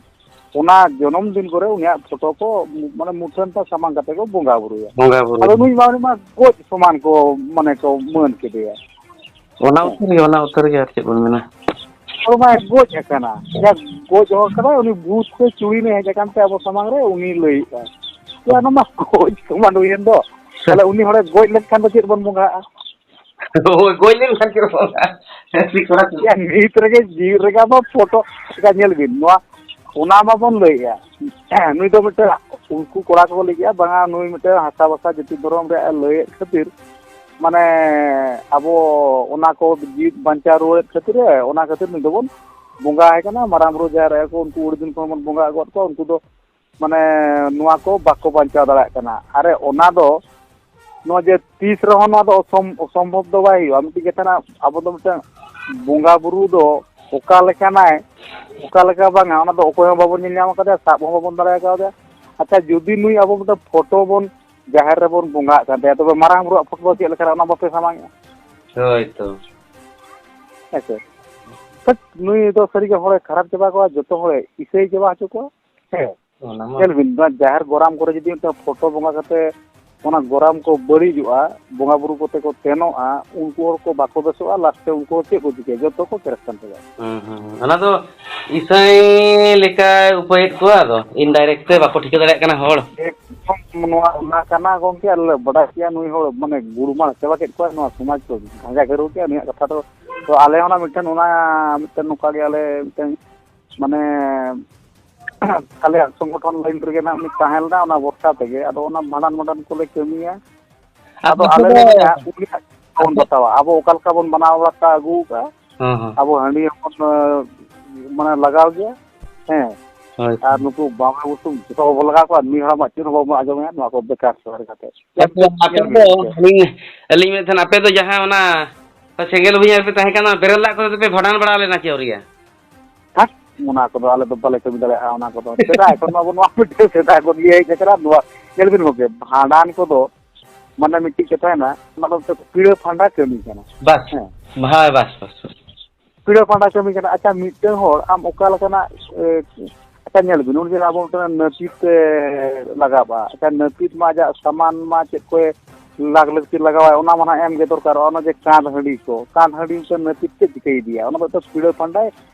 ᱚᱱᱟ ᱡᱚᱱᱚᱢ ᱫᱤᱱ ᱠᱚᱨᱮ ᱩᱱᱤᱭᱟᱜ ᱯᱷᱳᱴᱳ ᱠᱚ, ᱢᱟᱱᱮ, ᱢᱩᱴᱷᱟᱹᱱ ᱠᱚ ᱥᱟᱢᱟᱝ ᱠᱟᱛᱮ ᱠᱚ ᱵᱚᱸᱜᱟ ᱵᱩᱨᱩᱭᱟ᱾ ᱵᱚᱸᱜᱟ ᱵᱩᱨᱩ᱾ ᱟᱫᱚ ᱱᱩᱭ ᱢᱟ, ᱩᱱᱤ ᱢᱟ ᱜᱚᱡ ᱥᱚᱢᱟᱱ ᱠᱚ, ᱢᱟᱱᱮ, ᱠᱚ ᱢᱟᱹᱱ ᱠᱮᱫᱮᱭᱟ᱾ ᱚᱱᱟ ᱦᱮᱸ᱾ ᱩᱛᱟᱹᱨ ᱜᱮ, ᱚᱱᱟ ᱩᱛᱟᱹᱨ ᱜᱮ, ᱟᱨ ᱪᱮᱫ ᱵᱚᱱ ᱢᱮᱱᱟ? ᱦᱚᱲ ᱢᱟᱭ ᱜᱚᱡ ᱟᱠᱟᱱᱟ᱾ ᱡᱟᱦᱟᱸ ᱜᱚᱡ ᱦᱚᱲ ᱠᱟᱱᱟᱭ, ᱩᱱᱤ ᱵᱷᱩᱛ ᱥᱮ ᱪᱩᱲᱤᱱ ᱮ ᱦᱮᱡ ᱟᱠᱟᱱ ᱛᱮ ᱟᱵᱚ ᱥᱟᱢᱟᱝ ᱨᱮ ᱩᱱᱤ ᱞᱟᱹᱭᱮᱫᱼᱟ᱾ ᱭᱟ, ᱚᱱᱟ ᱢᱟ ᱜᱚᱡ ᱥᱚᱢᱟᱱ ᱦᱩᱭᱮᱱ ᱫᱚ᱾ ᱛᱟᱦᱞᱮ ᱩᱱᱤ ᱦᱚᱲᱮ ᱜᱚᱡ ᱞᱮᱱᱠᱷᱟᱱ ᱫᱚ ᱪᱮᱫ ᱵᱚᱱ ᱵᱚᱸᱜᱟᱜᱼᱟ? ᱦᱳᱭ, ᱜᱚᱡ ᱞᱮᱱᱠᱷᱟᱱ ᱪᱮᱫ ᱵᱚᱱ ᱵᱚᱸᱜᱟᱜᱼᱟ? ᱦᱮᱸ, ᱥᱮ ᱠᱚᱲᱟ ᱠᱚ? ᱭᱟ, ᱱᱤᱛ ᱨᱮᱜᱮ ᱡᱤᱣᱤᱫ ᱨᱮᱜᱮ ᱟᱵᱚ ᱯᱷᱳᱴᱳ, ᱮᱠᱟ ᱧᱮᱞ ᱵᱤᱱ, ᱱᱚᱣᱟ, ᱚᱱᱟ ᱢᱟᱵᱚᱱ ᱞᱟᱹᱭᱮᱫᱼᱟ᱾ ᱱᱩᱭ ᱫᱚ ᱢᱤᱫᱴᱮᱱ, ᱩᱱᱠᱩ ᱠᱚᱲᱟ ᱠᱚᱠᱚ ᱞᱟᱹᱭ ᱠᱮᱜᱼᱟ, ᱵᱟᱝᱟ, ᱱᱩᱭ ᱢᱤᱫᱴᱮᱱ ᱦᱟᱥᱟ ᱵᱷᱟᱥᱟ ᱡᱟᱹᱛᱤ ᱫᱷᱚᱨᱚᱢ ᱨᱮᱭᱟᱜ ᱮ ᱞᱟᱹᱭᱮᱫ ᱠᱷᱟᱹᱛᱤᱨ, ᱢᱟᱱᱮ, ᱟᱵᱚ ᱚᱱᱟ ᱠᱚ ᱡᱤᱣᱤᱫ ᱵᱟᱧᱪᱟᱣ ᱨᱩᱣᱟᱹᱲᱮᱫ ᱠᱷᱟᱹᱛᱤᱨ ᱮ, ᱚᱱᱟ ᱠᱷᱟᱹᱛᱤᱨ ᱱᱩᱭ ᱫᱚᱵᱚᱱ ᱵᱚᱸᱜᱟ ᱟᱭ ᱠᱟᱱᱟ᱾ ᱢᱟᱨᱟᱝ ᱵᱩᱨᱩ, ᱡᱟᱦᱮᱨ ᱟᱭᱳ ᱠᱚ, ᱩᱱᱠᱩ ᱟᱹᱰᱤ ᱫᱤᱱ ᱠᱷᱚᱱ ᱵᱚᱱ ᱵᱚᱸᱜᱟ ᱟᱹᱜᱩᱣᱟᱫ ᱠᱚᱣᱟ, ᱩᱱᱠᱩ ᱫᱚ, ᱢᱟᱱᱮ, ᱱᱚᱣᱟ ᱠᱚ ᱵᱟᱠᱚ ᱵᱟᱧᱪᱟᱣ ᱫᱟᱲᱮᱭᱟᱜ ᱠᱟᱱᱟ᱾ ᱟᱨᱮ, ᱚᱱᱟ ᱫᱚ, ᱱᱚᱣᱟ ᱡᱮ ᱛᱤᱥ ᱨᱮᱦᱚᱸ ᱱᱚᱣᱟ ᱫᱚ ᱚᱥᱚᱢ-, ᱚᱥᱚᱢᱵᱷᱚᱵ ᱫᱚ ᱵᱟᱭ ᱦᱩᱭᱩᱜᱼᱟ᱾ ᱢᱤᱫᱴᱤᱡ ᱠᱟᱛᱷᱟ ᱱᱟᱜ, ᱟᱵᱚ ᱫᱚ ᱢᱤᱫᱴᱟᱝ ᱵᱚᱸᱜᱟ ᱵᱩᱨᱩ ᱫᱚ ᱚᱠᱟ ᱞᱮᱠᱟᱱᱟᱭ, ᱚᱠᱟ ᱞᱮᱠᱟ ᱵᱟᱝᱟ, ᱚᱱᱟ ᱫᱚ ᱚᱠᱚᱭ ᱦᱚᱸ ᱵᱟᱵᱚᱱ ᱧᱮᱞ ᱧᱟᱢ ᱟᱠᱟᱫᱮᱭᱟ, ᱥᱟᱵ ᱦᱚᱸ ᱵᱟᱵᱚᱱ ᱫᱟᱲᱮ ᱟᱠᱟᱫᱮᱭᱟ᱾ ᱟᱪᱪᱷᱟ, ᱡᱩᱫᱤ ᱱᱩᱭ ᱟᱵᱚ ᱢᱤᱫᱴᱟᱝ ᱯᱷᱳᱴᱳ ᱵᱚᱱ ᱡᱟᱦᱮᱨ ᱨᱮᱵᱚᱱ ᱵᱚᱸᱜᱟᱜ ᱠᱟᱱ ᱛᱟᱭᱟ, ᱛᱚᱵᱮ ᱢᱟᱨᱟᱝ ᱵᱩᱨᱩᱣᱟᱜ ᱯᱷᱳᱴᱳ ᱫᱚ ᱪᱮᱫ ᱞᱮᱠᱟᱱᱟ, ᱚᱱᱟ ᱵᱟᱯᱮ ᱥᱟᱢᱟᱝᱮᱜᱼᱟ? ᱦᱳᱭ ᱛᱚ᱾ ᱦᱮᱸ ᱥᱮ? ᱛᱷᱟᱹᱴ, ᱱᱩᱭ ᱫᱚ ᱥᱟᱹᱨᱤᱜᱮ ᱦᱚᱲᱮ ᱠᱷᱟᱨᱟᱯ ᱪᱟᱵᱟ ᱠᱚᱣᱟ, ᱡᱚᱛᱚ ᱦᱚᱲᱮ ᱤᱥᱟᱹᱭ ᱪᱟᱵᱟ ᱦᱚᱪᱚ ᱠᱚᱣᱟ᱾ ᱦᱮᱸ᱾ ᱚᱱᱟ ᱢᱟ᱾ ᱧᱮᱞ ᱵᱤᱱ, ᱱᱚᱣᱟ ᱡᱟᱦᱮᱨ ᱜᱚᱨᱟᱢ ᱠᱚᱨᱮ ᱡᱩᱫᱤ ᱢᱤᱫᱴᱟᱝ ᱯᱷᱳᱴᱳ ᱵᱚᱸᱜᱟ ᱠᱟᱛᱮ ᱚᱱᱟ ᱜᱚᱨᱟᱢ ᱠᱚ ᱵᱟᱹᱲᱤᱡᱚᱜᱼᱟ, ᱵᱚᱸᱜᱟ ᱵᱩᱨᱩ ᱠᱚᱛᱮ ᱠᱚ ᱛᱮᱱᱚᱜᱼᱟ, ᱩᱱᱠᱩ ᱦᱚᱲ ᱠᱚ ᱵᱟᱠᱚ ᱵᱮᱥᱚᱜᱼᱟ, ᱞᱟᱥᱴ ᱨᱮ ᱩᱱᱠᱩ ᱦᱚᱲ ᱪᱮᱫ ᱠᱚ ᱪᱤᱠᱟᱹᱭᱟ? ᱡᱚᱛᱚ ᱠᱚ ᱠᱮᱨᱮᱥ ᱠᱟᱱ ᱛᱟᱵᱚᱱᱟ᱾ ᱦᱩᱸ, ᱦᱩᱸ, ᱦᱩᱸ᱾ ᱚᱱᱟ ᱫᱚ ᱤᱥᱟᱹᱭ ᱞᱮᱠᱟᱭ ᱩᱯᱟᱹᱭᱮᱫ ᱠᱚᱣᱟ, ᱟᱫᱚ ᱤᱱᱰᱟᱭᱨᱮᱠᱴ ᱛᱮ ᱵᱟᱠᱚ ᱴᱷᱤᱠᱟᱹ ᱫᱟᱲᱮᱭᱟᱜ ᱠᱟᱱᱟ ᱦᱚᱲ᱾ ᱮᱠᱫᱚᱢ ᱱᱚᱣᱟ ᱚᱱᱟ ᱠᱟᱱᱟ ᱜᱚᱢᱠᱮ, ᱟᱞᱮ ᱞᱮ ᱵᱟᱰᱟᱭ ᱠᱮᱭᱟ ᱱᱩᱭ ᱦᱚᱲ ᱢᱟᱱᱮ ᱜᱩᱲᱢᱟᱲ ᱪᱟᱵᱟ ᱠᱮᱫ ᱠᱚᱣᱟ, ᱱᱚᱣᱟ ᱥᱚᱢᱟᱡᱽ ᱠᱚ ᱜᱷᱟᱸᱡᱟ ᱜᱷᱟᱹᱨᱩ ᱠᱮᱫᱼᱟ, ᱱᱩᱭᱟᱜ ᱠᱟᱛᱷᱟ ᱫᱚ ᱛᱚ ᱟᱞᱮ ᱦᱚᱸ ᱚᱱᱟ ᱢᱤᱫᱴᱮᱱ, ᱚᱱᱟ ᱢᱤᱫᱴᱮᱱ ᱱᱚᱝᱠᱟ ᱜᱮ ᱟᱞᱮ ᱢᱤᱫᱴᱮᱱ ᱢᱟᱱᱮ ᱟᱞᱮᱭᱟᱜ ᱥᱚᱝᱜᱚᱴᱷᱚᱱ ᱞᱟᱭᱤᱱ ᱨᱮᱜᱮ ᱱᱟᱜ ᱢᱤᱫ ᱛᱟᱦᱮᱸ ᱞᱮᱱᱟ, ᱚᱱᱟ ᱵᱷᱚᱨᱥᱟ ᱛᱮᱜᱮ᱾ ᱟᱫᱚ ᱚᱱᱟ ᱵᱷᱟᱸᱰᱟᱱ ᱢᱟᱰᱟᱱ ᱠᱚᱞᱮ ᱠᱟᱹᱢᱤᱭᱟ᱾ ᱟᱫᱚ ᱟᱫᱚ ᱟᱞᱮ ᱟᱯᱮ ᱞᱮ ᱫᱚ ᱢᱮᱱᱟ, ᱩᱱᱤᱭᱟᱜ ᱵᱚᱱ ᱟᱯᱮ ᱵᱟᱛᱟᱣᱟ, ᱟᱵᱚ ᱚᱠᱟ ᱞᱮᱠᱟ ᱵᱚᱱ ᱵᱮᱱᱟᱣ ᱵᱟᱲᱟ ᱟᱹᱜᱩ ᱠᱟᱜᱼᱟ, ᱦᱮᱸ, ᱦᱮᱸ᱾ ᱟᱵᱚ ᱦᱟᱺᱰᱤ ᱦᱚᱸᱵᱚᱱ, ᱢᱟᱱᱮ, ᱞᱟᱜᱟᱣ ᱜᱮᱭᱟ᱾ ᱦᱮᱸ᱾ ᱦᱳᱭ᱾ ᱟᱨ ᱱᱩᱠᱩ ᱵᱟᱢᱲᱮ ᱵᱩᱥᱩᱵ ᱡᱚᱛᱚ ᱵᱟᱵᱚᱱ ᱞᱟᱜᱟᱣ ᱠᱚᱣᱟ, ᱢᱤᱫ ᱦᱚᱲᱟᱜ ᱢᱟ ᱪᱮᱫ ᱦᱚᱸ ᱵᱟᱵᱚᱱ ᱟᱸᱡᱚᱢᱮᱭᱟ, ᱱᱚᱣᱟ ᱠᱚ ᱵᱮᱠᱟᱨ ᱥᱚᱦᱟᱨ ᱠᱟᱛᱮ᱾ ᱟᱪᱪᱷᱟ, ᱟᱯᱮ ᱧᱮᱞ ᱫᱚ, ᱵᱤᱱ ᱥᱮ᱾ ᱟᱹᱞᱤᱧ, ᱟᱹᱞᱤᱧ ᱢᱮᱱᱮᱫ ᱛᱟᱦᱮᱱ, ᱟᱯᱮ ᱫᱚ ᱡᱟᱦᱟᱸ ᱚᱱᱟ ᱥᱮᱸᱜᱮᱞ ᱚᱵᱷᱤᱭᱟᱱ ᱨᱮᱯᱮ ᱛᱟᱦᱮᱸ ᱠᱟᱱᱟ, ᱵᱮᱨᱮᱞ ᱫᱟᱜ ᱠᱚᱨᱮ ᱫᱚᱯᱮ ᱵᱷᱟᱸᱰᱟᱱ ᱵᱟᱲᱟ ᱞᱮᱱᱟ ᱪᱮ ᱟᱹᱣᱨᱤᱭᱟ? ᱦᱟᱴ, ᱚᱱᱟ ᱠᱚᱫᱚ ᱟᱞᱮ ᱫᱚ ᱵᱟᱞᱮ ᱠᱟᱹᱢᱤ ᱫᱟᱲᱮᱭᱟᱜᱼᱟ, ᱚᱱᱟ ᱠᱚᱫᱚ᱾ ᱥᱮᱫᱟᱭ ᱠᱷᱚᱱ ᱢᱟ ᱟᱵᱚ ᱱᱚᱣᱟ ᱢᱤᱫᱴᱮᱱ ᱥᱮᱫᱟᱭ ᱠᱷᱚᱱ ᱜᱮ ᱦᱮᱡ ᱟᱠᱟᱱᱟ, ᱱᱚᱣᱟ ᱧᱮᱞ ᱵᱤᱱ ᱜᱚᱢᱠᱮ, ᱵᱷᱟᱸᱰᱟᱱ ᱠᱚᱫᱚ ᱢᱟᱱᱮ ᱢᱤᱫᱴᱤᱡ ᱠᱟᱛᱷᱟ ᱦᱮᱱᱟᱜ, ᱚᱱᱟ ᱫᱚ ᱢᱤᱫᱴᱮᱱ ᱯᱤᱲᱟᱹ ᱯᱷᱟᱸᱰᱟ ᱠᱟᱹᱢᱤ ᱠᱟᱱᱟ᱾ ᱵᱟᱥ᱾ ᱦᱮᱸ᱾ ᱦᱳᱭ, ᱵᱟᱥ, ᱵᱟᱥ, ᱵᱟᱥ᱾ ᱯᱤᱲᱟᱹ ᱯᱷᱟᱸᱰᱟ ᱠᱟᱹᱢᱤ ᱠᱟᱱᱟ᱾ ᱟᱪᱪᱷᱟ, ᱢᱤᱫᱴᱟᱝ ᱦᱚᱲ ᱟᱢ ᱚᱠᱟ ᱞᱮᱠᱟᱱᱟᱜ, ᱮ, ᱟᱪᱪᱷᱟ, ᱧᱮᱞ ᱵᱤᱱ, ᱩᱱᱤ ᱡᱮ ᱟᱵᱚ ᱢᱤᱫᱴᱟᱝ ᱱᱟᱹᱯᱤᱛ ᱮ ᱞᱟᱜᱟᱣᱟ, ᱟᱪᱪᱷᱟ, ᱱᱟᱹᱯᱤᱛ ᱢᱟ ᱟᱡᱟᱜ ᱥᱟᱢᱟᱱ ᱢᱟ ᱪᱮᱫ ᱠᱚᱭ ᱞᱟᱜᱽ ᱞᱟᱹᱠᱛᱤ ᱞᱟᱜᱟᱣᱟᱭ, ᱚᱱᱟ ᱢᱟ ᱱᱟᱦᱟᱜ ᱮᱢ ᱜᱮ ᱫᱚᱨᱠᱟᱨᱚᱜᱼᱟ᱾ ᱚᱱᱟ ᱡᱮ ᱠᱟᱸᱛ ᱦᱟᱺᱰᱤ ᱠᱚ, ᱠᱟᱸᱛ ᱦᱟᱺᱰᱤ ᱢᱤᱫᱴᱟᱝ ᱱᱟᱹᱯᱤᱛ ᱪᱮᱫ ᱪᱤᱠᱟᱹᱭ ᱤᱫᱤᱭᱟ? ᱚᱱᱟ ᱫᱚ ᱢᱤᱫᱴᱟᱝ ᱯᱤᱲᱟᱹ ᱯᱷᱟᱸᱰᱟᱭ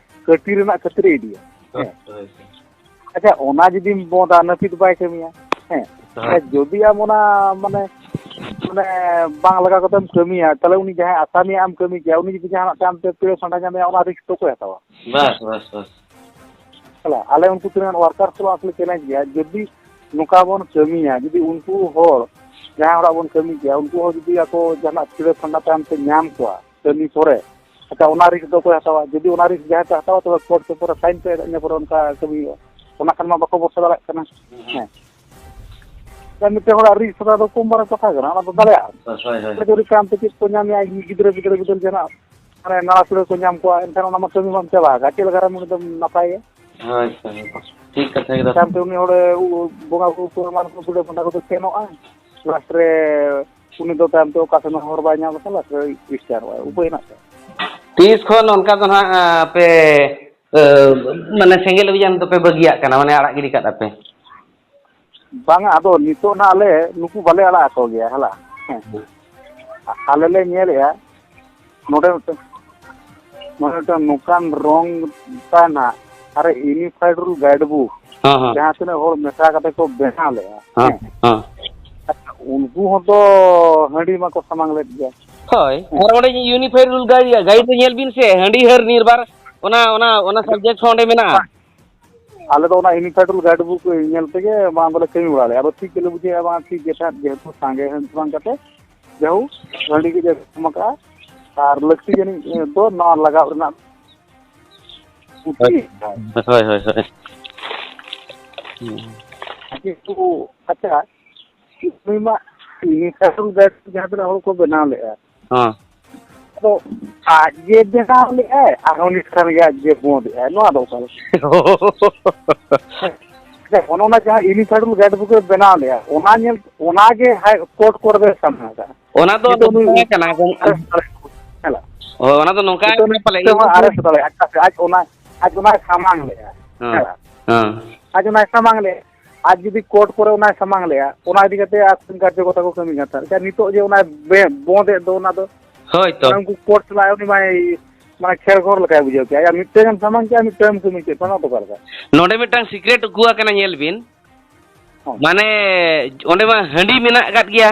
ᱠᱟᱹᱴᱤ ᱨᱮᱱᱟᱜ ᱠᱷᱟᱹᱛᱤᱨ ᱮ ᱤᱫᱤᱭᱟ᱾ ᱦᱮᱸ᱾ ᱦᱳᱭ, ᱦᱳᱭ᱾ ᱟᱪᱪᱷᱟ, ᱚᱱᱟ ᱡᱩᱫᱤᱢ ᱵᱚᱸᱫᱟ, ᱱᱟᱹᱯᱤᱛ ᱵᱟᱭ ᱠᱟᱹᱢᱤᱭᱟ᱾ ᱦᱮᱸ᱾ ᱦᱳᱭ᱾ ᱟᱪᱪᱷᱟ, ᱡᱩᱫᱤ ᱟᱢ ᱚᱱᱟ, ᱢᱟᱱᱮ, ᱢᱟᱱᱮ, ᱵᱟᱝ ᱞᱟᱜᱟᱣ ᱠᱟᱛᱮᱢ ᱠᱟᱹᱢᱤᱭᱟ, ᱛᱟᱦᱞᱮ ᱩᱱᱤ ᱡᱟᱦᱟᱸᱭ ᱟᱥᱟᱢᱤᱭᱟᱹ ᱟᱢ ᱠᱟᱹᱢᱤ ᱠᱮᱭᱟ, ᱩᱱᱤ ᱡᱩᱫᱤ ᱡᱟᱦᱟᱱᱟᱜ ᱛᱟᱭᱚᱢ ᱛᱮ ᱯᱤᱲᱟᱹ ᱯᱷᱟᱸᱰᱟ ᱧᱟᱢᱮᱭᱟ, ᱚᱱᱟ ᱨᱤᱠᱥ ᱫᱚ ᱚᱠᱚᱭ ᱦᱟᱛᱟᱣᱟ? ᱵᱟᱥ, ᱵᱟᱥ, ᱵᱟᱥ᱾ ᱛᱟᱦᱞᱮ ᱟᱞᱮ ᱩᱱᱠᱩ ᱛᱤᱱᱟᱹᱜ ᱜᱟᱱ ᱣᱟᱨᱠᱟᱨ ᱥᱟᱞᱟᱜ ᱟᱥᱚᱞᱮ ᱪᱮᱞᱮᱧᱡᱽ ᱜᱮᱭᱟ, ᱡᱩᱫᱤ ᱱᱚᱝᱠᱟ ᱵᱚᱱ ᱠᱟᱹᱢᱤᱭᱟ, ᱡᱩᱫᱤ ᱩᱱᱠᱩ ᱦᱚᱲ, ᱡᱟᱦᱟᱸ ᱦᱚᱲᱟᱜ ᱵᱚᱱ ᱠᱟᱹᱢᱤ ᱠᱮᱭᱟ, ᱩᱱᱠᱩ ᱦᱚᱸ ᱡᱩᱫᱤ ᱟᱠᱚ ᱡᱟᱦᱟᱱᱟᱜ ᱯᱤᱲᱟᱹ ᱯᱷᱟᱸᱰᱟ ᱛᱟᱭᱚᱢ ᱛᱮ ᱧᱟᱢ ᱠᱚᱣᱟ, ᱠᱟᱹᱢᱤ ᱯᱚᱨᱮ, ᱟᱪᱪᱷᱟ, ᱚᱱᱟ ᱨᱤᱠᱥ ᱫᱚ ᱚᱠᱚᱭ ᱦᱟᱛᱟᱣᱟ? ᱡᱩᱫᱤ ᱚᱱᱟ ᱨᱤᱠᱥ ᱡᱟᱦᱟᱸᱭ ᱯᱮ ᱦᱟᱛᱟᱣᱟ, ᱛᱚᱵᱮ ᱠᱳᱨᱴ ᱯᱮᱯᱟᱨ ᱨᱮ ᱥᱟᱭᱤᱱ ᱯᱮ, ᱤᱱᱟᱹ ᱯᱚᱨᱮ ᱚᱱᱠᱟ ᱠᱟᱹᱢᱤ ᱦᱩᱭᱩᱜᱼᱟ᱾ ᱚᱱᱟ ᱠᱷᱟᱱ ᱢᱟ ᱵᱟᱠᱚ ᱵᱷᱚᱨᱥᱟ ᱫᱟᱲᱮᱭᱟᱜ ᱠᱟᱱᱟ᱾ ᱦᱮᱸ᱾ ᱛᱟᱦᱞᱮ ᱢᱤᱫᱴᱮᱱ ᱦᱚᱲᱟᱜ ᱨᱤᱠᱥ ᱦᱟᱛᱟᱣ ᱫᱚ ᱠᱚᱢ ᱵᱟᱨᱟ ᱠᱟᱛᱷᱟ ᱠᱟᱱᱟ, ᱚᱱᱟ ᱫᱚ ᱫᱟᱲᱮᱭᱟᱜᱼᱟ᱾ ᱦᱳᱭ, ᱦᱳᱭ, ᱦᱳᱭ᱾ ᱡᱩᱨᱤ ᱠᱟᱢ ᱛᱮ ᱪᱮᱫ ᱠᱚ ᱧᱟᱢᱮᱜᱼᱟ, ᱜᱤᱫᱽᱨᱟᱹ, ᱜᱤᱫᱽᱨᱟᱹ, ᱜᱤᱫᱽᱨᱟᱹ ᱡᱟᱦᱟᱱᱟᱜ, ᱢᱟᱱᱮ, ᱱᱟᱲᱟ ᱯᱤᱲᱟᱹ ᱠᱚ ᱧᱟᱢ ᱠᱚᱣᱟ, ᱮᱱᱠᱷᱟᱱ ᱚᱱᱟ ᱢᱟ ᱠᱟᱹᱢᱤ ᱵᱟᱢ ᱪᱟᱵᱟ ᱟᱠᱟᱫ, ᱪᱮᱫ ᱞᱮᱠᱟ ᱨᱮ ᱩᱱᱤ ᱫᱚᱢ ᱱᱟᱯᱟᱭᱮᱭᱟ? ᱦᱳᱭ, ᱦᱳᱭ᱾ ᱴᱷᱤᱠ ᱠᱟᱛᱷᱟ ᱜᱮ ᱫᱚ᱾ ᱛᱟᱭᱚᱢ ᱛᱮ ᱩᱱᱤ ᱦᱚᱲᱮ ᱩ-, ᱵᱚᱸᱜᱟ ᱵᱩᱨᱩ ᱠᱚ ᱮᱢᱟᱱ ᱠᱚ ᱯᱤᱲᱟᱹ ᱯᱷᱟᱸᱰᱟ ᱠᱚᱫᱚ ᱥᱮᱱᱚᱜᱼᱟ, ᱞᱟᱥᱴ ᱨᱮ ᱩᱱᱤ ᱫᱚ ᱛᱟᱭᱚᱢ ᱛᱮ ᱚᱠᱟ ᱥᱮᱱ ᱦᱚᱸ ᱦᱚᱨ ᱵᱟᱭ ᱧᱟᱢ ᱞᱮᱠᱷᱟᱱ ᱞᱟᱥᱴ ᱨᱮ ᱵᱤᱪᱟᱨᱚᱜᱼᱟᱭ, ᱩᱯᱟᱹᱭ ᱦᱮᱱᱟᱜ ᱛᱟᱭᱟ᱾ ᱛᱤᱥ ᱠᱷᱚᱱ ᱚᱱᱠᱟ ᱫᱚ ᱱᱟᱦᱟᱜ, ᱟ, ᱯᱮ, ᱟ, ᱢᱟᱱᱮ ᱥᱮᱸᱜᱮᱞ ᱚᱵᱷᱤᱡᱟᱱ ᱫᱚᱯᱮ ᱵᱟᱹᱜᱤᱭᱟᱜ ᱠᱟᱱᱟ, ᱢᱟᱱᱮ ᱟᱲᱟᱜ ᱜᱤᱰᱤ ᱠᱟᱜ ᱟᱯᱮ? ᱵᱟᱝᱟ, ᱟᱫᱚ ᱱᱤᱛᱚᱜ ᱱᱟᱜ ᱟᱞᱮ ᱱᱩᱠᱩ ᱵᱟᱞᱮ ᱟᱲᱟᱜ ᱟᱠᱚ ᱜᱮᱭᱟ, ᱦᱮᱞᱟ᱾ ᱦᱮᱸ᱾ ᱟᱞᱮ ᱞᱮ ᱧᱮᱞᱮᱜᱼᱟ, ᱱᱚᱰᱮ ᱢᱤᱫᱴᱟᱝ, ᱱᱚᱰᱮ ᱢᱤᱫᱴᱟᱝ ᱱᱚᱝᱠᱟᱱ ᱨᱚᱝ ᱛᱟᱦᱮᱱᱟ, ᱟᱨ ᱤᱭᱩᱱᱤᱯᱷᱟᱭᱮᱰ ᱨᱩᱞ ᱜᱟᱭᱤᱰ ᱵᱩᱠ, ᱦᱮᱸ, ᱦᱮᱸ᱾ ᱡᱟᱦᱟᱸ ᱛᱤᱱᱟᱹᱜ ᱦᱚᱲ ᱢᱮᱥᱟ ᱠᱟᱛᱮ ᱠᱚ ᱵᱮᱱᱟᱣ ᱞᱮᱜᱼᱟ, ᱦᱮᱸ, ᱦᱮᱸ᱾ ᱦᱮᱸ᱾ ᱟᱪᱪᱷᱟ, ᱩᱱᱠᱩ ᱦᱚᱸᱛᱚ ᱦᱟᱺᱰᱤ ᱢᱟᱠᱚ ᱥᱟᱢᱟᱝ ᱞᱮᱫ ᱜᱮᱭᱟ᱾ ᱦᱳᱭ, ᱟᱨ ᱚᱸᱰᱮ Unified Rule Guide, guide ᱨᱮ ᱧᱮᱞ ᱵᱤᱱ ᱥᱮ, ᱦᱟᱺᱰᱤ ᱦᱟᱹᱨ ᱱᱤᱨᱵᱟᱨ, ᱚᱱᱟ, ᱚᱱᱟ, ᱚᱱᱟ subject ᱦᱚᱸ ᱚᱸᱰᱮ ᱢᱮᱱᱟᱜᱼᱟ᱾ ᱟᱞᱮ ᱫᱚ ᱚᱱᱟ Unified Rule Guide Book ᱧᱮᱞ ᱛᱮᱜᱮ ᱵᱟᱝ ᱫᱚᱞᱮ ᱠᱟᱹᱢᱤ ᱵᱟᱲᱟ ᱞᱮᱫᱼᱟ᱾ ᱟᱫᱚ ᱴᱷᱤᱠ ᱜᱮᱞᱮ ᱵᱩᱡᱷᱟᱹᱣᱮᱫᱼᱟ, ᱵᱟᱝ ᱴᱷᱤᱠ ᱜᱮ ᱛᱟᱦᱮᱸᱫ, ᱡᱮᱦᱮᱛᱩ ᱥᱟᱸᱜᱮ ᱦᱚᱲ ᱵᱟᱝ ᱠᱟᱛᱮ ᱡᱟᱦᱳᱠ ᱦᱟᱺᱰᱤ ᱜᱮ ᱡᱟᱹᱥᱛᱤ ᱮᱢ ᱟᱠᱟᱫᱼᱟ᱾ ᱟᱨ ᱞᱟᱹᱠᱛᱤ ᱡᱟᱹᱱᱤᱡ ᱫᱚ ᱱᱚᱣᱟ ᱞᱟᱜᱟᱣ ᱨᱮᱱᱟᱜ ᱩᱪᱤᱛ᱾ ᱦᱳᱭ, ᱦᱳᱭ, ᱦᱳᱭ᱾ ᱠᱤᱱᱛᱩ ᱟᱪᱪᱷᱟ, ᱱᱩᱭ ᱢᱟ Unified Rule Guide Book ᱡᱟᱦᱟᱸ ᱛᱤᱱᱟᱹᱜ ᱦᱚᱲ ᱠᱚ ᱵᱮᱱᱟᱣ ᱞᱮᱫᱼᱟ, ᱦᱚᱸ᱾ ᱟᱫᱚ ᱟᱡ ᱜᱮ ᱵᱮᱱᱟᱣ ᱞᱮᱫᱼᱟᱭ, ᱟᱨᱦᱚᱸ ᱱᱤᱛ ᱠᱷᱟᱱ ᱜᱮ ᱟᱡ ᱜᱮ ᱵᱚᱸᱫ ᱮᱫᱼᱟᱭ, ᱱᱚᱣᱟ ᱫᱚ ᱚᱠᱟ ᱞᱮᱠᱟ? ᱟᱪᱪᱷᱟ, ᱚᱱᱮ ᱚᱱᱟ ᱡᱟᱦᱟᱸ Unified Rule Guide Book ᱮ ᱵᱮᱱᱟᱣ ᱞᱮᱫᱼᱟ, ᱚᱱᱟ ᱧᱮᱞ, ᱚᱱᱟ ᱜᱮ ᱦᱟᱭ ᱠᱳᱨᱴ ᱠᱚᱨᱮ ᱫᱚᱭ ᱥᱟᱢᱟᱝ ᱟᱠᱟᱫᱼᱟ᱾ ᱚᱱᱟ ᱫᱚ ᱱᱤᱛᱚᱜ ᱱᱩᱭ ᱱᱚᱝᱠᱟ ᱠᱟᱱᱟ, ᱜᱚᱝ-, ᱟᱨᱮᱥᱴ ᱫᱟᱲᱮ ᱠᱚᱣᱟ᱾ ᱦᱮᱸ ᱞᱟ᱾ ᱦᱳᱭ, ᱚᱱᱟ ᱫᱚ ᱱᱚᱝᱠᱟ ᱱᱤᱛᱚᱜ ᱱᱩᱭ ᱠᱟᱱᱟ ᱯᱟᱞᱮ, ᱛᱮᱦᱚᱸ ᱤᱧ ᱟᱨᱮᱥᱴ ᱫᱟᱲᱮᱭᱟᱜᱼᱟ᱾ ᱟᱪᱪᱷᱟ, ᱥᱮ ᱟᱡ ᱚᱱᱟ, ᱟᱡ ᱚᱱᱟᱭ ᱥᱟᱢᱟᱝ ᱞᱮᱫᱼᱟ᱾ ᱦᱮᱸ᱾ ᱦᱮᱸ ᱞᱟ᱾ ᱦᱮᱸ᱾ ᱟᱡ ᱚᱱᱟᱭ ᱥᱟᱢᱟᱝ ᱞᱮᱫᱼᱟ᱾ ᱟᱡ ᱡᱩᱫᱤ ᱠᱳᱨᱴ ᱠᱚᱨᱮ ᱚᱱᱟᱭ ᱥᱟᱢᱟᱝ ᱞᱮᱫᱼᱟ, ᱚᱱᱟ ᱤᱫᱤ ᱠᱟᱛᱮ ᱟᱠᱚᱨᱮᱱ ᱠᱟᱨᱡᱚᱠᱚᱨᱛᱟ ᱠᱚ ᱠᱟᱹᱢᱤ ᱠᱟᱱ ᱛᱟᱦᱮᱸᱫ᱾ ᱟᱪᱪᱷᱟ, ᱱᱤᱛᱚᱜ ᱡᱮ ᱚᱱᱟᱭ ᱵᱮ-, ᱵᱚᱸᱫ ᱮᱫ ᱫᱚ, ᱚᱱᱟ ᱫᱚ ᱦᱳᱭ ᱛᱚ᱾ ᱢᱟᱱᱮ ᱩᱱᱠᱩ ᱠᱳᱨᱴ ᱥᱟᱞᱟᱜ ᱩᱱᱤ ᱢᱟᱭ, ᱢᱟᱱᱮ ᱠᱷᱮᱲ ᱠᱷᱚᱲ ᱞᱮᱠᱟᱭ ᱵᱩᱡᱷᱟᱹᱣ ᱠᱮᱜᱼᱟ᱾ ᱟᱭᱟᱜ ᱢᱤᱫᱴᱟᱝ ᱮᱢ ᱥᱟᱢᱟᱝ ᱠᱮᱜᱼᱟ, ᱢᱤᱫᱴᱟᱝ ᱮᱢ ᱠᱟᱹᱢᱤ ᱠᱮᱫ, ᱚᱱᱟ ᱫᱚ ᱚᱠᱟ ᱞᱮᱠᱟ? ᱱᱚᱰᱮ ᱢᱤᱫᱴᱟᱝ secret ᱩᱠᱩ ᱟᱠᱟᱱᱟ, ᱧᱮᱞ ᱵᱤᱱ᱾ ᱦᱚᱸ᱾ ᱢᱟᱱᱮ, ᱚᱸᱰᱮ ᱢᱟ ᱦᱟᱺᱰᱤ ᱢᱮᱱᱟᱜ ᱟᱠᱟᱫ ᱜᱮᱭᱟ᱾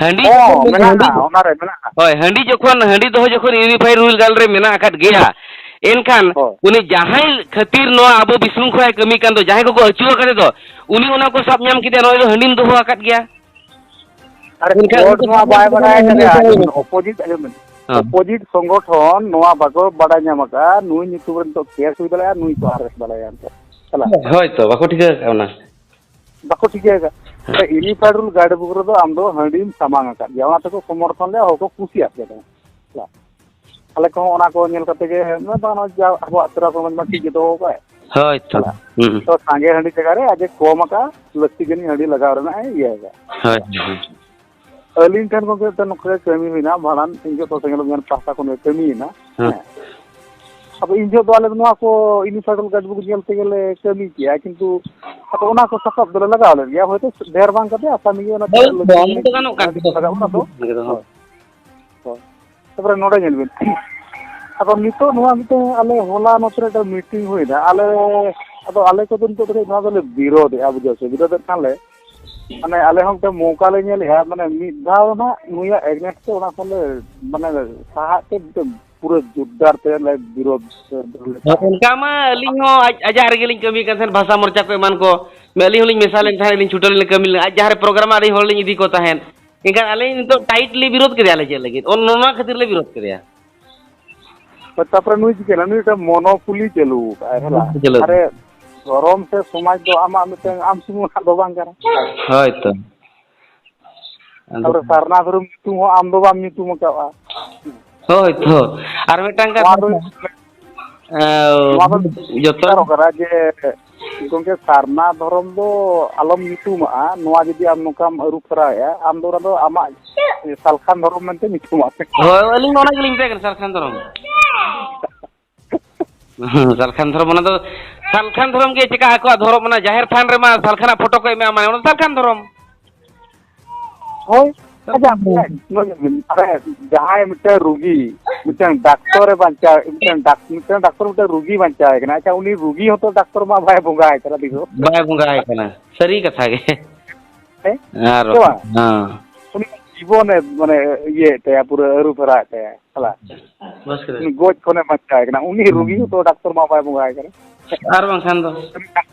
ᱦᱟᱺᱰᱤ ᱦᱚᱸ, ᱡᱚᱠᱷᱚᱱ ᱢᱮᱱᱟᱜᱼᱟ, ᱦᱟᱺᱰᱤ, ᱚᱱᱟᱨᱮ ᱢᱮᱱᱟᱜᱼᱟ᱾ ᱦᱳᱭ, ᱦᱟᱺᱰᱤ ᱡᱚᱠᱷᱚᱱ, ᱦᱟᱺᱰᱤ ᱫᱚᱦᱚ ᱡᱚᱠᱷᱚᱱ Unified Rule Guide ᱨᱮ ᱢᱮᱱᱟᱜ ᱟᱠᱟᱫ ᱜᱮᱭᱟ, ᱮᱱᱠᱷᱟᱱ ᱦᱳᱭ᱾ ᱩᱱᱤ ᱡᱟᱦᱟᱸᱭ ᱠᱷᱟᱹᱛᱤᱨ ᱱᱚᱣᱟ ᱟᱵᱚ ᱵᱤᱥᱱᱩ ᱠᱷᱚᱱ ᱠᱟᱹᱢᱤ ᱠᱟᱱ ᱫᱚ, ᱡᱟᱦᱟᱸᱭ ᱠᱚᱠᱚ ᱟᱹᱪᱩ ᱟᱠᱟᱫᱮ ᱫᱚ, ᱩᱱᱤ ᱚᱱᱟ ᱠᱚ ᱥᱟᱵ ᱧᱟᱢ ᱠᱮᱫᱟ, ᱱᱚᱜᱼᱚᱭ ᱫᱚ ᱦᱟᱺᱰᱤᱢ ᱫᱚᱦᱚ ᱟᱠᱟᱫ ᱜᱮᱭᱟ᱾ ᱟᱨᱮ, ᱢᱮᱱᱠᱷᱟᱱ ᱠᱳᱨᱴ ᱩᱱᱠᱩ ᱢᱟ ᱥᱟᱵ ᱵᱟᱭ ᱧᱟᱢ ᱠᱮᱫᱟ, ᱵᱟᱲᱟᱭ ᱱᱚᱣᱟ ᱠᱟᱫᱮᱭᱟ᱾ ᱟᱸᱡᱚᱢ ᱵᱤᱱ, ᱚᱯᱳᱡᱤᱴ, ᱟᱸᱡᱚᱢ ᱵᱤᱱ᱾ ᱦᱮᱸ᱾ ᱚᱯᱳᱡᱤᱴ ᱥᱚᱝᱜᱚᱴᱷᱚᱱ ᱱᱚᱣᱟ ᱵᱟᱠᱚ ᱵᱟᱲᱟᱭ ᱧᱟᱢ ᱟᱠᱟᱫᱼᱟ, ᱱᱩᱭ ᱧᱩᱛᱩᱢ ᱨᱮ ᱱᱤᱛᱚᱜ ᱠᱮᱥ ᱦᱩᱭ ᱫᱟᱲᱮᱭᱟᱜᱼᱟ, ᱱᱩᱭ ᱠᱚ ᱟᱨᱮᱥᱴ ᱫᱟᱲᱮᱭᱟᱭᱟ ᱱᱤᱛᱚᱜ᱾ ᱦᱮᱞᱟ᱾ ᱦᱳᱭ ᱛᱚ, ᱵᱟᱠᱚ ᱴᱷᱤᱠᱟᱹ ᱟᱠᱟᱫᱼᱟ ᱚᱱᱟ᱾ ᱵᱟᱠᱚ ᱴᱷᱤᱠᱟᱹ ᱟᱠᱟᱫᱼᱟ᱾ ᱦᱮᱸ᱾ ᱥᱮ Unified Rule Guide Book ᱨᱮᱫᱚ ᱟᱢ ᱫᱚ ᱦᱟᱺᱰᱤᱢ ᱥᱟᱢᱟᱝ ᱟᱠᱟᱫ ᱜᱮᱭᱟ, ᱚᱱᱟ ᱛᱮᱠᱚ ᱥᱚᱢᱚᱨᱛᱷᱚᱱ ᱞᱮᱫᱼᱟ, ᱦᱚᱲ ᱠᱚ ᱠᱩᱥᱤᱭᱟᱫ ᱯᱮ ᱛᱟᱦᱮᱸᱫ᱾ ᱦᱮᱞᱟ᱾ ᱟᱞᱮ ᱠᱚᱦᱚᱸ ᱚᱱᱟ ᱠᱚ ᱧᱮᱞ ᱠᱟᱛᱮ ᱜᱮ, ᱢᱟᱱᱮ, ᱵᱟᱝ, ᱱᱚᱣᱟ ᱡᱟ ᱟᱵᱚᱣᱟᱜ ᱛᱮᱨᱟ ᱥᱚᱢᱟᱡᱽ ᱢᱟ ᱴᱷᱤᱠ ᱜᱮ ᱫᱚᱦᱚ ᱠᱟᱜᱼᱟᱭ᱾ ᱦᱳᱭ ᱛᱚ᱾ ᱦᱮᱞᱟ᱾ ᱦᱩᱸ᱾ ᱛᱚ ᱥᱟᱸᱜᱮ ᱦᱟᱺᱰᱤ ᱡᱟᱭᱜᱟ ᱨᱮ ᱟᱡ ᱮ ᱠᱚᱢ ᱟᱠᱟᱫᱼᱟ, ᱞᱟᱹᱠᱛᱤ ᱡᱟᱹᱱᱤᱡ ᱦᱟᱺᱰᱤ ᱞᱟᱜᱟᱣ ᱨᱮᱱᱟᱜ ᱮ ᱤᱭᱟᱹ ᱟᱠᱟᱫᱼᱟ᱾ ᱦᱳᱭ, ᱦᱳᱭ᱾ ᱟᱹᱞᱤᱧ ᱴᱷᱮᱱ ᱜᱚᱢᱠᱮ ᱢᱤᱫᱴᱮᱱ ᱱᱚᱝᱠᱟ ᱜᱮ ᱠᱟᱹᱢᱤ ᱦᱩᱭᱱᱟ, ᱵᱷᱟᱸᱰᱟᱱ ᱤᱧ ᱡᱚᱦᱚᱜ ᱫᱚ ᱥᱮᱸᱜᱮᱞ ᱚᱵᱷᱤᱭᱟᱱ ᱯᱟᱦᱴᱟ ᱠᱷᱚᱱ ᱜᱮ ᱠᱟᱹᱢᱤᱭᱮᱱᱟ᱾ ᱦᱮᱸ᱾ ᱦᱮᱸ᱾ ᱟᱫᱚ ᱤᱧ ᱡᱚᱦᱚᱜ ᱫᱚ ᱟᱞᱮ ᱫᱚ ᱱᱚᱣᱟ ᱠᱚ Unified Rule Guide Book ᱧᱮᱞ ᱛᱮᱜᱮ ᱞᱮ ᱠᱟᱹᱢᱤ ᱠᱮᱜᱼᱟ, ᱠᱤᱱᱛᱩ ᱟᱫᱚ ᱚᱱᱟ ᱠᱚ ᱥᱟᱯᱟᱵ ᱫᱚᱞᱮ ᱞᱟᱜᱟᱣ ᱞᱮᱫ ᱜᱮᱭᱟ, ᱦᱚᱭᱛᱳ ᱰᱷᱮᱨ ᱵᱟᱝ ᱠᱟᱛᱮ ᱟᱥᱟ ᱱᱤᱭᱮ ᱚᱱᱟ ᱦᱳᱭ, ᱛᱤᱱᱟᱹᱜ ᱞᱟᱹᱠᱛᱤ ᱵᱚᱱᱫᱷ ᱫᱚ ᱜᱟᱱᱚᱜ ᱠᱟᱱ ᱜᱮᱭᱟ, ᱞᱟᱜᱟᱜ ᱚᱱᱟ ᱫᱚ᱾ ᱦᱳᱭ᱾ ᱦᱳᱭ᱾ ᱛᱟᱨᱯᱚᱨᱮ ᱱᱚᱰᱮ ᱧᱮᱞ ᱵᱤᱱ, ᱟᱫᱚ ᱱᱤᱛᱚᱜ ᱱᱚᱣᱟ ᱢᱤᱫᱴᱟᱝ ᱟᱞᱮ ᱦᱚᱞᱟ ᱱᱚᱛᱮ ᱨᱮ ᱢᱤᱫᱴᱟᱝ ᱢᱤᱴᱤᱝ ᱦᱩᱭᱱᱟ, ᱟᱞᱮ, ᱟᱫᱚ ᱟᱞᱮ ᱠᱚᱫᱚ ᱱᱤᱛᱚᱜ ᱫᱷᱟᱹᱵᱤᱡ ᱱᱚᱣᱟ ᱫᱚᱞᱮ ᱵᱤᱨᱳᱫᱷᱮᱜᱼᱟ, ᱵᱩᱡᱷᱟᱹᱣ ᱥᱮ, ᱵᱤᱨᱳᱫᱷᱮᱫ ᱠᱷᱟᱱ ᱞᱮ ᱢᱟᱱᱮ ᱟᱞᱮ ᱦᱚᱸ ᱢᱤᱫᱴᱮᱱ ᱢᱚᱣᱠᱟ ᱞᱮ ᱧᱮᱞᱮᱜᱼᱟ, ᱢᱟᱱᱮ ᱢᱤᱫ ᱫᱷᱟᱣ ᱱᱟᱜ ᱱᱩᱭᱟᱜ ᱮᱜᱽᱱᱮᱥᱴ ᱛᱮ ᱚᱱᱟ ᱠᱷᱚᱱ ᱞᱮ, ᱢᱟᱱᱮ ᱥᱟᱦᱟᱜ ᱛᱮ ᱢᱤᱫᱴᱮᱱ ᱯᱩᱨᱟᱹ ᱡᱳᱨᱫᱟᱨ ᱛᱮ ᱞᱮ ᱵᱤᱨᱳᱫᱷ ᱥᱮ ᱫᱷᱚᱨᱱᱟ᱾ ᱚᱱᱠᱟ ᱢᱟ ᱟᱹᱞᱤᱧ ᱦᱚᱸ ᱟᱡ, ᱟᱡᱟᱜ ᱨᱮᱜᱮ ᱞᱤᱧ ᱠᱟᱹᱢᱤ ᱠᱟᱱ ᱛᱟᱦᱮᱸᱫ, ᱵᱷᱟᱥᱟ ᱢᱚᱨᱪᱟ ᱠᱚ ᱮᱢᱟᱱ ᱠᱚ᱾ ᱟᱹᱞᱤᱧ ᱦᱚᱸᱞᱤᱧ ᱢᱮᱥᱟ ᱞᱮᱱ ᱛᱟᱦᱮᱸᱫ, ᱟᱹᱞᱤᱧ ᱪᱷᱩᱴᱟᱹᱣ ᱞᱮᱱᱟ ᱠᱟᱹᱢᱤ ᱞᱮᱱᱟ᱾ ᱟᱡ ᱡᱟᱦᱟᱸ ᱨᱮ ᱯᱨᱳᱜᱨᱟᱢ ᱟᱹᱞᱤᱧ ᱦᱚᱲ ᱞᱤᱧ ᱤᱫᱤ ᱠᱚ ᱛᱟᱦᱮᱸᱫ᱾ ᱮᱱᱠᱷᱟᱱ ᱟᱹᱞᱤᱧ ᱱᱤᱛᱚᱜ ᱴᱟᱭᱤᱴᱞᱤ ᱵᱤᱨᱳᱫᱷ ᱠᱮᱫᱮᱭᱟ ᱞᱮ ᱪᱮᱫ ᱞᱟᱹᱜᱤᱫ? ᱚᱱ-, ᱱᱚᱣᱟ ᱠᱷᱟᱹᱛᱤᱨ ᱞᱮ ᱵᱤᱨᱳᱫᱷ ᱠᱮᱫᱮᱭᱟ᱾ ᱦᱳᱭ, ᱛᱟᱯᱚᱨᱮ ᱱᱩᱭ ᱪᱤᱠᱟᱹᱭᱮᱱᱟ? ᱱᱩᱭ ᱢᱤᱫᱴᱟᱝ ᱢᱚᱱᱳᱯᱚᱞᱤ ᱪᱟᱹᱞᱩ ᱠᱟᱜᱼᱟᱭ, ᱦᱮᱸ ᱵᱟᱝ? ᱪᱟᱹᱞᱩ᱾ ᱟᱨᱮ, ᱫᱷᱚᱨᱚᱢ ᱥᱮ ᱥᱚᱢᱟᱡᱽ ᱫᱚ ᱟᱢᱟᱜ ᱢᱤᱫᱴᱟᱝ ᱟᱢ ᱥᱩᱢᱩᱝ ᱨᱮᱱᱟᱜ ᱫᱚ ᱵᱟᱝ ᱠᱟᱱᱟ᱾ ᱦᱳᱭ ᱛᱚ᱾ ᱟᱫᱚ ᱛᱟᱯᱚᱨᱮ ᱥᱟᱨᱱᱟ ᱫᱷᱚᱨᱚᱢ ᱧᱩᱛᱩᱢ ᱦᱚᱸ ᱟᱢ ᱫᱚ ᱵᱟᱢ ᱧᱩᱛᱩᱢ ᱟᱠᱟᱫᱼᱟ᱾ ᱦᱳᱭ ᱛᱚ᱾ ᱟᱨ ᱢᱤᱫᱴᱟᱝ ᱱᱚᱣᱟ ᱠᱟᱛᱷᱟ, ᱫᱚ, ᱮᱸ, ᱱᱚᱣᱟ ᱫᱚ ᱡᱚᱛᱚ ᱥᱚᱨᱠᱟᱨᱚᱜ ᱠᱟᱱᱟ ᱡᱮ, ᱜᱚᱢᱠᱮ, ᱥᱟᱨᱱᱟ ᱫᱷᱚᱨᱚᱢ ᱫᱚ ᱟᱞᱚᱢ ᱧᱩᱛᱩᱢᱟᱜᱼᱟ᱾ ᱱᱚᱣᱟ ᱡᱩᱫᱤ ᱟᱢ ᱱᱚᱝᱠᱟᱢ ᱟᱹᱨᱩ ᱯᱷᱮᱨᱟᱣᱮᱫᱼᱟ, ᱟᱢ ᱫᱚ ᱚᱱᱟ ᱫᱚ ᱟᱢᱟᱜ ᱥᱟᱞᱠᱷᱟᱱ ᱫᱷᱚᱨᱚᱢ ᱢᱮᱱᱛᱮ ᱧᱩᱛᱩᱢᱟᱜ ᱢᱮ᱾ ᱦᱳᱭ, ᱟᱹᱞᱤᱧ ᱢᱟ ᱚᱱᱟ ᱜᱮᱞᱤᱧ ᱢᱮᱛᱟᱭ ᱠᱟᱱᱟ, ᱥᱟᱞᱠᱷᱟᱱ ᱫᱷᱚᱨᱚᱢ᱾ ᱦᱮᱸ, ᱥᱟᱞᱠᱷᱟᱱ ᱫᱷᱚᱨᱚᱢ, ᱚᱱᱟ ᱫᱚ ᱥᱟᱞᱠᱷᱟᱱ ᱫᱷᱚᱨᱚᱢ ᱜᱮ ᱪᱮᱠᱟ ᱟᱠᱚᱣᱟᱜ ᱫᱷᱚᱨᱚᱢ? ᱚᱱᱟ ᱡᱟᱦᱮᱨ ᱛᱷᱟᱱ ᱨᱮᱢᱟ ᱥᱟᱞᱠᱷᱟᱱᱟᱜ ᱯᱷᱳᱴᱳ ᱠᱚ ᱮᱢᱟ, ᱢᱟᱱᱮ ᱚᱱᱟ ᱫᱚ ᱥᱟᱞᱠᱷᱟᱱ ᱫᱷᱚᱨᱚᱢ᱾ ᱦᱳᱭ᱾ ᱟᱪᱪᱷᱟ, ᱧᱮᱞ ᱵᱤᱱ, ᱟᱨᱮ, ᱡᱟᱦᱟᱸᱭ ᱢᱤᱫᱴᱟᱝ ᱨᱩᱜᱤ, ᱢᱤᱫᱴᱟᱝ ᱰᱟᱠᱛᱚᱨ ᱮ ᱵᱟᱧᱪᱟᱣ, ᱢᱤᱫᱴᱟᱝ ᱰᱟᱠ-, ᱢᱤᱫᱴᱟᱝ ᱰᱟᱠᱛᱚᱨ ᱢᱤᱫᱴᱟᱝ ᱨᱩᱜᱤ ᱵᱟᱧᱪᱟᱣ ᱮ ᱠᱟᱱᱟ, ᱟᱪᱪᱷᱟ, ᱩᱱᱤ ᱨᱩᱜᱤ ᱦᱚᱸᱛᱚ ᱰᱟᱠᱛᱚᱨ ᱢᱟ ᱵᱟᱭ ᱵᱚᱸᱜᱟ ᱟᱭ ᱠᱟᱱᱟ ᱛᱤᱥ ᱦᱚᱸ᱾ ᱵᱟᱭ ᱵᱚᱸᱜᱟ ᱟᱭ ᱠᱟᱱᱟ, ᱥᱟᱹᱨᱤ ᱠᱟᱛᱷᱟ ᱜᱮ᱾ ᱦᱮᱸ? ᱟᱨ ᱥᱮ ᱵᱟᱝ? ᱦᱮᱸ᱾ ᱩᱱᱤ ᱡᱤᱵᱚᱱᱮ, ᱢᱟᱱᱮ, ᱤᱭᱟᱹᱭᱮᱫ ᱛᱟᱭᱟ, ᱯᱩᱨᱟᱹ ᱟᱹᱨᱩ ᱯᱷᱮᱨᱟᱣᱮᱫ ᱛᱟᱭᱟ᱾ ᱦᱮᱞᱟ᱾ ᱩᱱᱤ ᱜᱚᱡ ᱠᱷᱚᱱᱮ ᱵᱟᱧᱪᱟᱣ ᱮ ᱠᱟᱱᱟ᱾ ᱩᱱᱤ ᱨᱩᱜᱤ ᱦᱚᱸᱛᱚ ᱰᱟᱠᱛᱚᱨ ᱢᱟ ᱵᱟᱭ ᱵᱚᱸᱜᱟ ᱟᱭ ᱠᱟᱱᱟ᱾ ᱟᱨ ᱵᱟᱝᱠᱷᱟᱱ ᱫᱚ᱾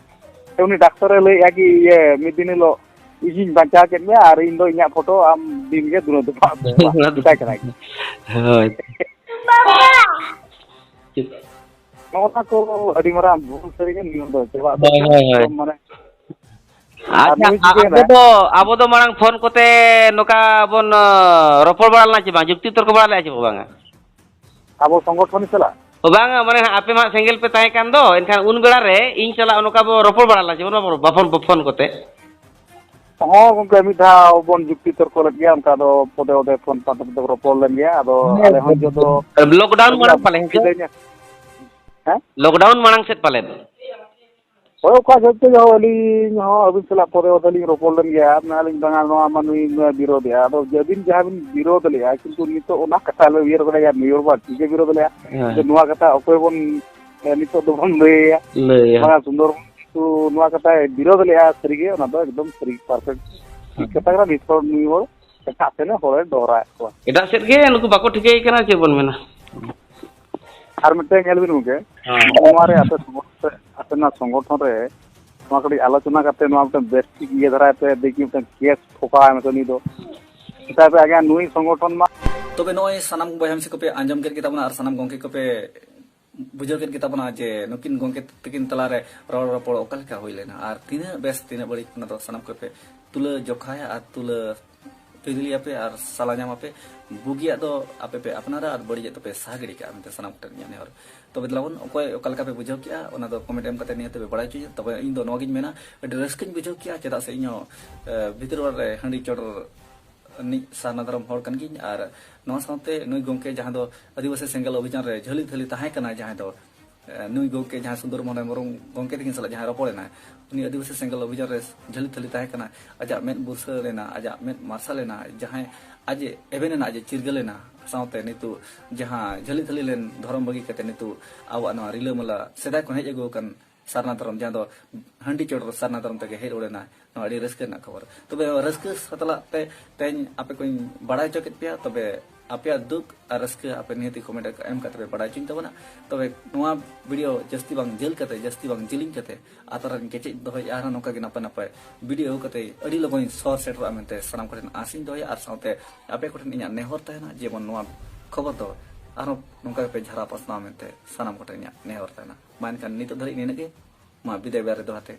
ᱩᱱᱤ ᱰᱟᱠᱛᱚᱨᱮ ᱞᱟᱹᱭᱮᱫᱼᱟ ᱠᱤ, ᱤᱭᱟᱹ, ᱢᱤᱫ ᱫᱤᱱ ᱦᱤᱞᱳᱜ ᱤᱧᱤᱧ ᱵᱟᱧᱪᱟᱣ ᱠᱮᱫ ᱢᱮᱭᱟ ᱟᱨ ᱤᱧ ᱫᱚ ᱤᱧᱟᱹᱜ ᱯᱷᱳᱴᱳ ᱟᱢ ᱫᱤᱱ ᱜᱮ ᱫᱩᱲᱩᱵ ᱫᱚ ᱢᱮᱛᱟᱭ ᱠᱟᱱᱟ᱾ ᱦᱳᱭ᱾ ᱱᱚᱜᱼᱚ ᱱᱟ ᱠᱚ ᱟᱹᱰᱤ ᱢᱟᱨᱟᱝ ᱵᱷᱩᱞ ᱥᱟᱹᱨᱤ ᱜᱮ ᱱᱤᱭᱚᱢ ᱫᱚ᱾ ᱪᱮᱫᱟᱜ ᱥᱮ ᱦᱳᱭ, ᱦᱳᱭ, ᱦᱳᱭ᱾ ᱮᱠᱫᱚᱢ ᱢᱟᱱᱮ ᱟᱨ ᱟᱪᱪᱷᱟ, ᱱᱩᱭ ᱟᱵᱚ ᱪᱤᱠᱟᱹᱭᱮᱱᱟᱭ? ᱫᱚ, ᱟᱵᱚ ᱫᱚ ᱢᱟᱲᱟᱝ ᱯᱷᱳᱱ ᱠᱚᱛᱮ ᱱᱚᱝᱠᱟ ᱵᱚᱱ, ᱟᱸ, ᱨᱚᱯᱚᱲ ᱵᱟᱲᱟ ᱞᱮᱱᱟ ᱪᱮ ᱵᱟᱝ? ᱡᱩᱠᱛᱤ ᱛᱚᱨᱠᱚ ᱵᱟᱲᱟ ᱞᱮᱫᱼᱟ ᱪᱮ ᱵᱟᱝᱟ? ᱟᱵᱚ ᱥᱚᱝᱜᱚᱴᱷᱚᱱ ᱥᱟᱞᱟᱜ? ᱚ, ᱵᱟᱝᱟ, ᱢᱟᱱᱮ ᱦᱟᱸᱜ ᱟᱯᱮ ᱢᱟ ᱦᱟᱸᱜ ᱥᱮᱸᱜᱮᱞ ᱯᱮ ᱛᱟᱦᱮᱸ ᱠᱟᱱ ᱫᱚ, ᱮᱱᱠᱷᱟᱱ ᱩᱱ ᱵᱮᱲᱟ ᱨᱮ ᱤᱧ ᱥᱟᱞᱟᱜ ᱱᱚᱝᱠᱟ ᱵᱚ ᱨᱚᱯᱚᱲ ᱵᱟᱲᱟ ᱞᱮᱱᱟ ᱪᱮ ᱵᱟᱝ, ᱵᱟᱯᱷᱚᱱ, ᱵᱟᱯᱷᱚᱱ ᱠᱚᱛᱮ? ᱦᱚᱸ ᱜᱚᱝᱠᱮ, ᱢᱤᱫ ᱫᱷᱟᱣ ᱵᱚᱱ ᱡᱩᱠᱛᱤ ᱛᱚᱨᱠᱚ ᱞᱮᱫ ᱜᱮᱭᱟ, ᱚᱱᱠᱟ ᱫᱚ ᱯᱚᱫᱮ ᱯᱚᱫᱮ ᱯᱷᱳᱱ ᱯᱟᱱᱛᱮ ᱯᱟᱱᱛᱮ ᱨᱚᱯᱚᱲ ᱞᱮᱱ ᱜᱮᱭᱟ᱾ ᱟᱫᱚ ᱦᱮᱸ, ᱟᱞᱮ ᱦᱚᱸ ᱡᱚᱛᱚ ᱞᱚᱠᱰᱟᱣᱩᱱ ᱢᱟᱲᱟᱝ ᱯᱟᱞᱮ, ᱦᱮᱸ ᱥᱮ? ᱦᱮᱸ? ᱞᱚᱠᱰᱟᱣᱩᱱ ᱢᱟᱲᱟᱝ ᱥᱮᱫ ᱯᱟᱞᱮ᱾ ᱦᱳᱭ, ᱚᱠᱟ ᱡᱚᱦᱚᱜ ᱪᱚ ᱟᱹᱞᱤᱧ ᱦᱚᱸ ᱟᱹᱵᱤᱱ ᱥᱟᱞᱟᱜ ᱯᱚᱫᱮ ᱯᱚᱫᱮ ᱞᱤᱧ ᱨᱚᱯᱚᱲ ᱞᱮᱱ ᱜᱮᱭᱟ, ᱢᱮᱱᱟᱞᱤᱧ ᱵᱟᱝᱟ ᱱᱚᱣᱟ ᱢᱟ ᱱᱩᱭ ᱢᱟ ᱵᱤᱨᱳᱫᱮᱜᱼᱟ᱾ ᱟᱫᱚ ᱟᱹᱵᱤᱱ ᱡᱟᱦᱟᱸ ᱵᱤᱱ ᱵᱤᱨᱳᱫ ᱞᱮᱜᱼᱟ, ᱠᱤᱱᱛᱩ ᱱᱤᱛᱚᱜ ᱚᱱᱟ ᱠᱟᱛᱷᱟ ᱞᱮ ᱩᱭᱦᱟᱹᱨ ᱠᱟᱫᱟ, ᱭᱟ ᱱᱩᱭ ᱦᱚᱲ ᱢᱟ ᱴᱷᱤᱠ ᱜᱮ ᱵᱤᱨᱳᱫ ᱞᱮᱜᱼᱟ᱾ ᱦᱮᱸ᱾ ᱡᱮ ᱱᱚᱣᱟ ᱠᱟᱛᱷᱟ ᱚᱠᱚᱭ ᱵᱚᱱ, ᱮ, ᱱᱤᱛᱚᱜ ᱫᱚᱵᱚᱱ ᱞᱟᱹᱭᱟ? ᱞᱟᱹᱭᱟ᱾ ᱵᱟᱝᱟ ᱥᱩᱱᱫᱚᱨ ᱛᱚ ᱱᱚᱣᱟ ᱠᱟᱛᱷᱟᱭ ᱵᱤᱨᱳᱫ ᱞᱮᱜᱼᱟ, ᱥᱟᱹᱨᱤᱜᱮ ᱚᱱᱟ ᱫᱚ ᱮᱠᱫᱚᱢ ᱥᱟᱹᱨᱤ ᱯᱟᱨᱯᱷᱮᱠᱴ ᱴᱷᱤᱠ ᱠᱟᱛᱷᱟ ᱠᱟᱱᱟ᱾ ᱱᱤᱛ ᱦᱚᱲ ᱱᱩᱭ ᱦᱚᱲ ᱮᱴᱟᱜ ᱥᱮᱫ ᱮ ᱦᱚᱲᱮ ᱰᱚᱦᱨᱟᱭᱮᱫ ᱠᱚᱣᱟ᱾ ᱮᱴᱟᱜ ᱥᱮᱫ ᱜᱮ ᱱᱩᱠᱩ ᱵᱟᱠᱚ ᱴᱷᱤᱠᱟᱹᱭ ᱠᱟᱱᱟ, ᱪᱮᱫ ᱵᱚᱱ ᱢᱮᱱᱟ᱾ ᱟᱨ ᱢᱤᱫᱴᱮᱱ ᱧᱮᱞ ᱵᱤᱱ ᱜᱚᱢᱠᱮ, ᱦᱮᱸ᱾ ᱱᱚᱣᱟ ᱨᱮ ᱟᱯᱮ ᱥᱚᱝᱜᱚ-, ᱟᱯᱮ ᱱᱚᱣᱟ ᱥᱚᱝᱜᱚᱴᱷᱚᱱ ᱨᱮ ᱱᱚᱣᱟ ᱠᱟᱹᱴᱤᱡ ᱟᱞᱳᱪᱚᱱᱟ ᱠᱟᱛᱮ ᱱᱚᱣᱟ ᱢᱤᱫᱴᱮᱱ ᱵᱮᱥ ᱴᱷᱤᱠ ᱤᱭᱟᱹ ᱫᱷᱟᱨᱟ ᱛᱮ ᱫᱮᱠᱷᱤ ᱢᱤᱫᱴᱮᱱ ᱠᱮᱥ ᱴᱷᱚᱠᱟᱣ ᱟᱭ ᱢᱮᱥᱮ ᱩᱱᱤ ᱫᱚ᱾ ᱢᱮᱛᱟᱭ ᱯᱮ ᱟᱜᱮ ᱱᱩᱭ ᱥᱚᱝᱜᱚᱴᱷᱚᱱ ᱢᱟ᱾ ᱛᱚᱵᱮ ᱱᱚᱜᱼᱚᱭ ᱥᱟᱱᱟᱢ ᱵᱚᱭᱦᱟ ᱢᱤᱥᱤ ᱠᱚᱯᱮ ᱟᱸᱡᱚᱢ ᱠᱮᱫ ᱜᱮ ᱛᱟᱵᱚᱱᱟ ᱟᱨ ᱥᱟᱱᱟᱢ ᱜᱚᱢᱠᱮ ᱠᱚᱯᱮ ᱵᱩᱡᱷᱟᱹᱣ ᱠᱮᱫ ᱜᱮ ᱛᱟᱵᱚᱱᱟ ᱡᱮ ᱱᱩᱠᱤᱱ ᱜᱚᱢᱠᱮ ᱛᱟᱹᱠᱤᱱ ᱛᱟᱞᱟᱨᱮ ᱨᱚᱲ ᱨᱚᱯᱚᱲ ᱚᱠᱟ ᱞᱮᱠᱟ ᱦᱩᱭ ᱞᱮᱱᱟ ᱟᱨ ᱛᱤᱱᱟᱹᱜ ᱵᱮᱥ ᱛᱤᱱᱟᱹᱜ ᱵᱟᱹᱲᱤᱡ, ᱚᱱᱟ ᱫᱚ ᱥᱟᱱᱟᱢ ᱠᱚᱯᱮ ᱛᱩᱞᱟᱹ ᱡᱚᱠᱷᱟᱭᱟ ᱟᱨ ᱛᱩᱞᱟᱹ ᱯᱤᱨᱤᱞ ᱟᱯᱮ ᱟᱨ ᱥᱟᱞᱟ ᱧᱟᱢ ᱟᱯᱮ᱾ ᱵᱩᱜᱤᱭᱟᱜ ᱫᱚ ᱟᱯᱮ ᱯᱮ ᱟᱯᱱᱟᱨᱟ ᱟᱨ ᱵᱟᱹᱲᱤᱡᱟᱜ ᱫᱚᱯᱮ ᱥᱟᱦᱟ ᱜᱤᱰᱤ ᱠᱟᱜᱼᱟ ᱢᱮᱱᱛᱮ ᱥᱟᱱᱟᱢ ᱠᱚᱴᱷᱮᱱ ᱤᱧᱟᱹᱜ ᱱᱮᱦᱚᱨ᱾ ᱛᱚᱵᱮ ᱫᱮᱞᱟ ᱵᱚᱱ, ᱚᱠᱚᱭ ᱚᱠᱟ ᱞᱮᱠᱟ ᱯᱮ ᱵᱩᱡᱷᱟᱹᱣ ᱠᱮᱜᱼᱟ, ᱚᱱᱟ ᱫᱚ ᱠᱚᱢᱮᱱᱴ ᱮᱢ ᱠᱟᱛᱮ ᱱᱤᱦᱟᱹᱛ ᱯᱮ ᱵᱟᱲᱟᱭ ᱦᱚᱪᱚᱧᱟ᱾ ᱛᱚᱵᱮ ᱤᱧ ᱫᱚ ᱱᱚᱣᱟ ᱜᱤᱧ ᱢᱮᱱᱟ, ᱟᱹᱰᱤ ᱨᱟᱹᱥᱠᱟᱹᱧ ᱵᱩᱡᱷᱟᱹᱣ ᱠᱮᱜᱼᱟ, ᱪᱮᱫᱟᱜ ᱥᱮ ᱤᱧ ᱦᱚᱸ, ᱮ, ᱵᱷᱤᱛᱤᱨ ᱚᱲᱟᱜ ᱨᱮ ᱦᱟᱺᱰᱤ ᱪᱚᱰᱚᱨ ᱨᱤᱱᱤᱡ ᱥᱟᱨᱱᱟ ᱫᱷᱚᱨᱚᱢ ᱦᱚᱲ ᱠᱟᱱ ᱜᱤᱭᱟᱹᱧ᱾ ᱟᱨ ᱱᱚᱣᱟ ᱥᱟᱶᱛᱮ ᱱᱩᱭ ᱜᱚᱢᱠᱮ ᱡᱟᱦᱟᱸ ᱫᱚ ᱟᱹᱫᱤᱵᱟᱹᱥᱤ ᱥᱮᱸᱜᱮᱞ ᱚᱵᱷᱤᱡᱟᱱ ᱨᱮ ᱡᱷᱟᱹᱞᱤ ᱛᱷᱟᱹᱞᱤ ᱛᱟᱦᱮᱸ ᱠᱟᱱᱟ, ᱡᱟᱦᱟᱸᱭ ᱫᱚ, ᱮ, ᱱᱩᱭ ᱜᱚᱢᱠᱮ ᱡᱟᱦᱟᱸ ᱥᱩᱱᱫᱚᱨ ᱢᱳᱦᱚᱱ ᱦᱮᱢᱵᱨᱚᱢ ᱜᱚᱢᱠᱮ ᱛᱟᱹᱠᱤᱱ ᱥᱟᱞᱟᱜ ᱡᱟᱦᱟᱸᱭ ᱨᱚᱯᱚᱲ ᱮᱱᱟᱭ, ᱩᱱᱤ ᱟᱹᱫᱤᱵᱟᱹᱥᱤ ᱥᱮᱸᱜᱮᱞ ᱚᱵᱷᱤᱡᱟᱱ ᱨᱮ ᱡᱷᱟᱹᱞᱤ ᱛᱷᱟᱹᱞᱤ ᱛᱟᱦᱮᱸ ᱠᱟᱱᱟ᱾ ᱟᱡᱟᱜ ᱢᱮᱫ ᱵᱩᱨᱥᱟᱹ ᱞᱮᱱᱟ, ᱟᱡᱟᱜ ᱢᱮᱫ ᱢᱟᱨᱥᱟᱞ ᱮᱱᱟ, ᱡᱟᱦᱟᱸᱭ ᱟᱡ ᱮ ᱮᱵᱷᱮᱱ ᱮᱱᱟ, ᱟᱡ ᱮ ᱪᱤᱨᱜᱟᱹᱞ ᱮᱱᱟ᱾ ᱥᱟᱶᱛᱮ ᱱᱤᱛᱚᱜ ᱡᱟᱦᱟᱸ ᱡᱷᱟᱹᱞᱤ ᱛᱷᱟᱹᱞᱤ ᱞᱮᱱ ᱫᱷᱚᱨᱚᱢ ᱵᱟᱹᱜᱤ ᱠᱟᱛᱮ ᱱᱤᱛᱚᱜ ᱟᱵᱚᱣᱟᱜ ᱱᱚᱣᱟ ᱨᱤᱞᱟᱹᱢᱟᱞᱟ ᱥᱮᱫᱟᱭ ᱠᱷᱚᱱ ᱦᱮᱡ ᱟᱹᱜᱩ ᱟᱠᱟᱱ ᱥᱟᱨᱱᱟ ᱫᱷᱚᱨᱚᱢ, ᱡᱟᱦᱟᱸ ᱫᱚ ᱦᱟᱺᱰᱤ ᱪᱚᱰᱚᱨ ᱥᱟᱨᱱᱟ ᱫᱷᱚᱨᱚᱢ ᱛᱮᱜᱮ ᱦᱮᱡ ᱨᱩᱣᱟᱹᱲ ᱮᱱᱟ, ᱱᱚᱣᱟ ᱟᱹᱰᱤ ᱨᱟᱹᱥᱠᱟᱹ ᱨᱮᱱᱟᱜ ᱠᱷᱚᱵᱚᱨ᱾ ᱛᱚᱵᱮ ᱨᱟᱹᱥᱠᱟᱹ ᱥᱟᱛᱞᱟᱜ ᱛᱮ ᱛᱮᱦᱮᱧ ᱟᱯᱮ ᱠᱚᱧ ᱵᱟᱲᱟᱭ ᱦᱚᱪᱚ ᱠᱮᱫ ᱯᱮᱭᱟ᱾ ᱛᱚᱵᱮ ᱟᱯᱮᱭᱟᱜ ᱫᱩᱠ ᱟᱨ ᱨᱟᱹᱥᱠᱟᱹ ᱟᱯᱮ ᱱᱤᱦᱟᱹᱛᱤ ᱠᱚᱢᱮᱱᱴ ᱮᱢ ᱠᱟᱛᱮ ᱯᱮ ᱵᱟᱲᱟᱭ ᱦᱚᱪᱚᱧ ᱛᱟᱵᱚᱱᱟ᱾ ᱛᱚᱵᱮ ᱱᱚᱣᱟ ᱵᱷᱤᱰᱤᱭᱳ ᱡᱟᱹᱥᱛᱤ ᱵᱟᱝ ᱡᱷᱟᱹᱞ ᱠᱟᱛᱮ, ᱡᱟᱹᱥᱛᱤ ᱵᱟᱝ ᱡᱤᱞᱤᱧ ᱠᱟᱛᱮ, ᱟᱛᱨᱟ ᱨᱮᱧ ᱠᱮᱪᱮᱫ ᱫᱚᱦᱚᱭᱮᱫᱼᱟ᱾ ᱟᱨᱦᱚᱸ ᱱᱚᱝᱠᱟ ᱜᱮ ᱱᱟᱯᱟᱭ ᱱᱟᱯᱟᱭ ᱵᱷᱤᱰᱤᱭᱳ ᱟᱹᱜᱩ ᱠᱟᱛᱮ ᱟᱹᱰᱤ ᱞᱚᱜᱚᱱ ᱥᱚᱦᱚᱨ ᱥᱮᱴᱮᱨᱚᱜᱼᱟ ᱢᱮᱱᱛᱮ ᱥᱟᱱᱟᱢ ᱠᱚᱴᱷᱮᱱ ᱟᱥᱤᱧ ᱫᱚᱦᱚᱭᱟ᱾ ᱟᱨ ᱥᱟᱶᱛᱮ ᱟᱯᱮ ᱠᱚᱴᱷᱮᱱ ᱤᱧᱟᱹᱜ ᱱᱮᱦᱚᱨ ᱛᱟᱦᱮᱱᱟ, ᱡᱮᱢᱚᱱ ᱱᱚᱣᱟ ᱠᱷᱚᱵᱚᱨ ᱫᱚ ᱟᱨᱦᱚᱸ ᱱᱚᱝᱠᱟ ᱜᱮᱯᱮ ᱡᱷᱟᱨᱟᱣ ᱯᱟᱥᱱᱟᱣ ᱢᱮᱱᱛᱮ ᱥᱟᱱᱟᱢ ᱠᱚᱴᱷᱮᱱ ᱤᱧᱟᱹᱜ ᱱᱮᱦᱚᱨ ᱛᱟᱦᱮᱱᱟ᱾ ᱢᱟ ᱮᱱᱠᱷᱟᱱ ᱱᱤᱛᱚᱜ ᱫᱷᱟᱹᱨᱤᱡ ᱱᱤᱱᱟᱹᱜ ᱜᱮ᱾ ᱢᱟ ᱵᱤᱫᱟᱹᱭ ᱵᱮᱲᱟ ᱨᱮ ᱫᱚᱦᱲᱟ ᱛᱮ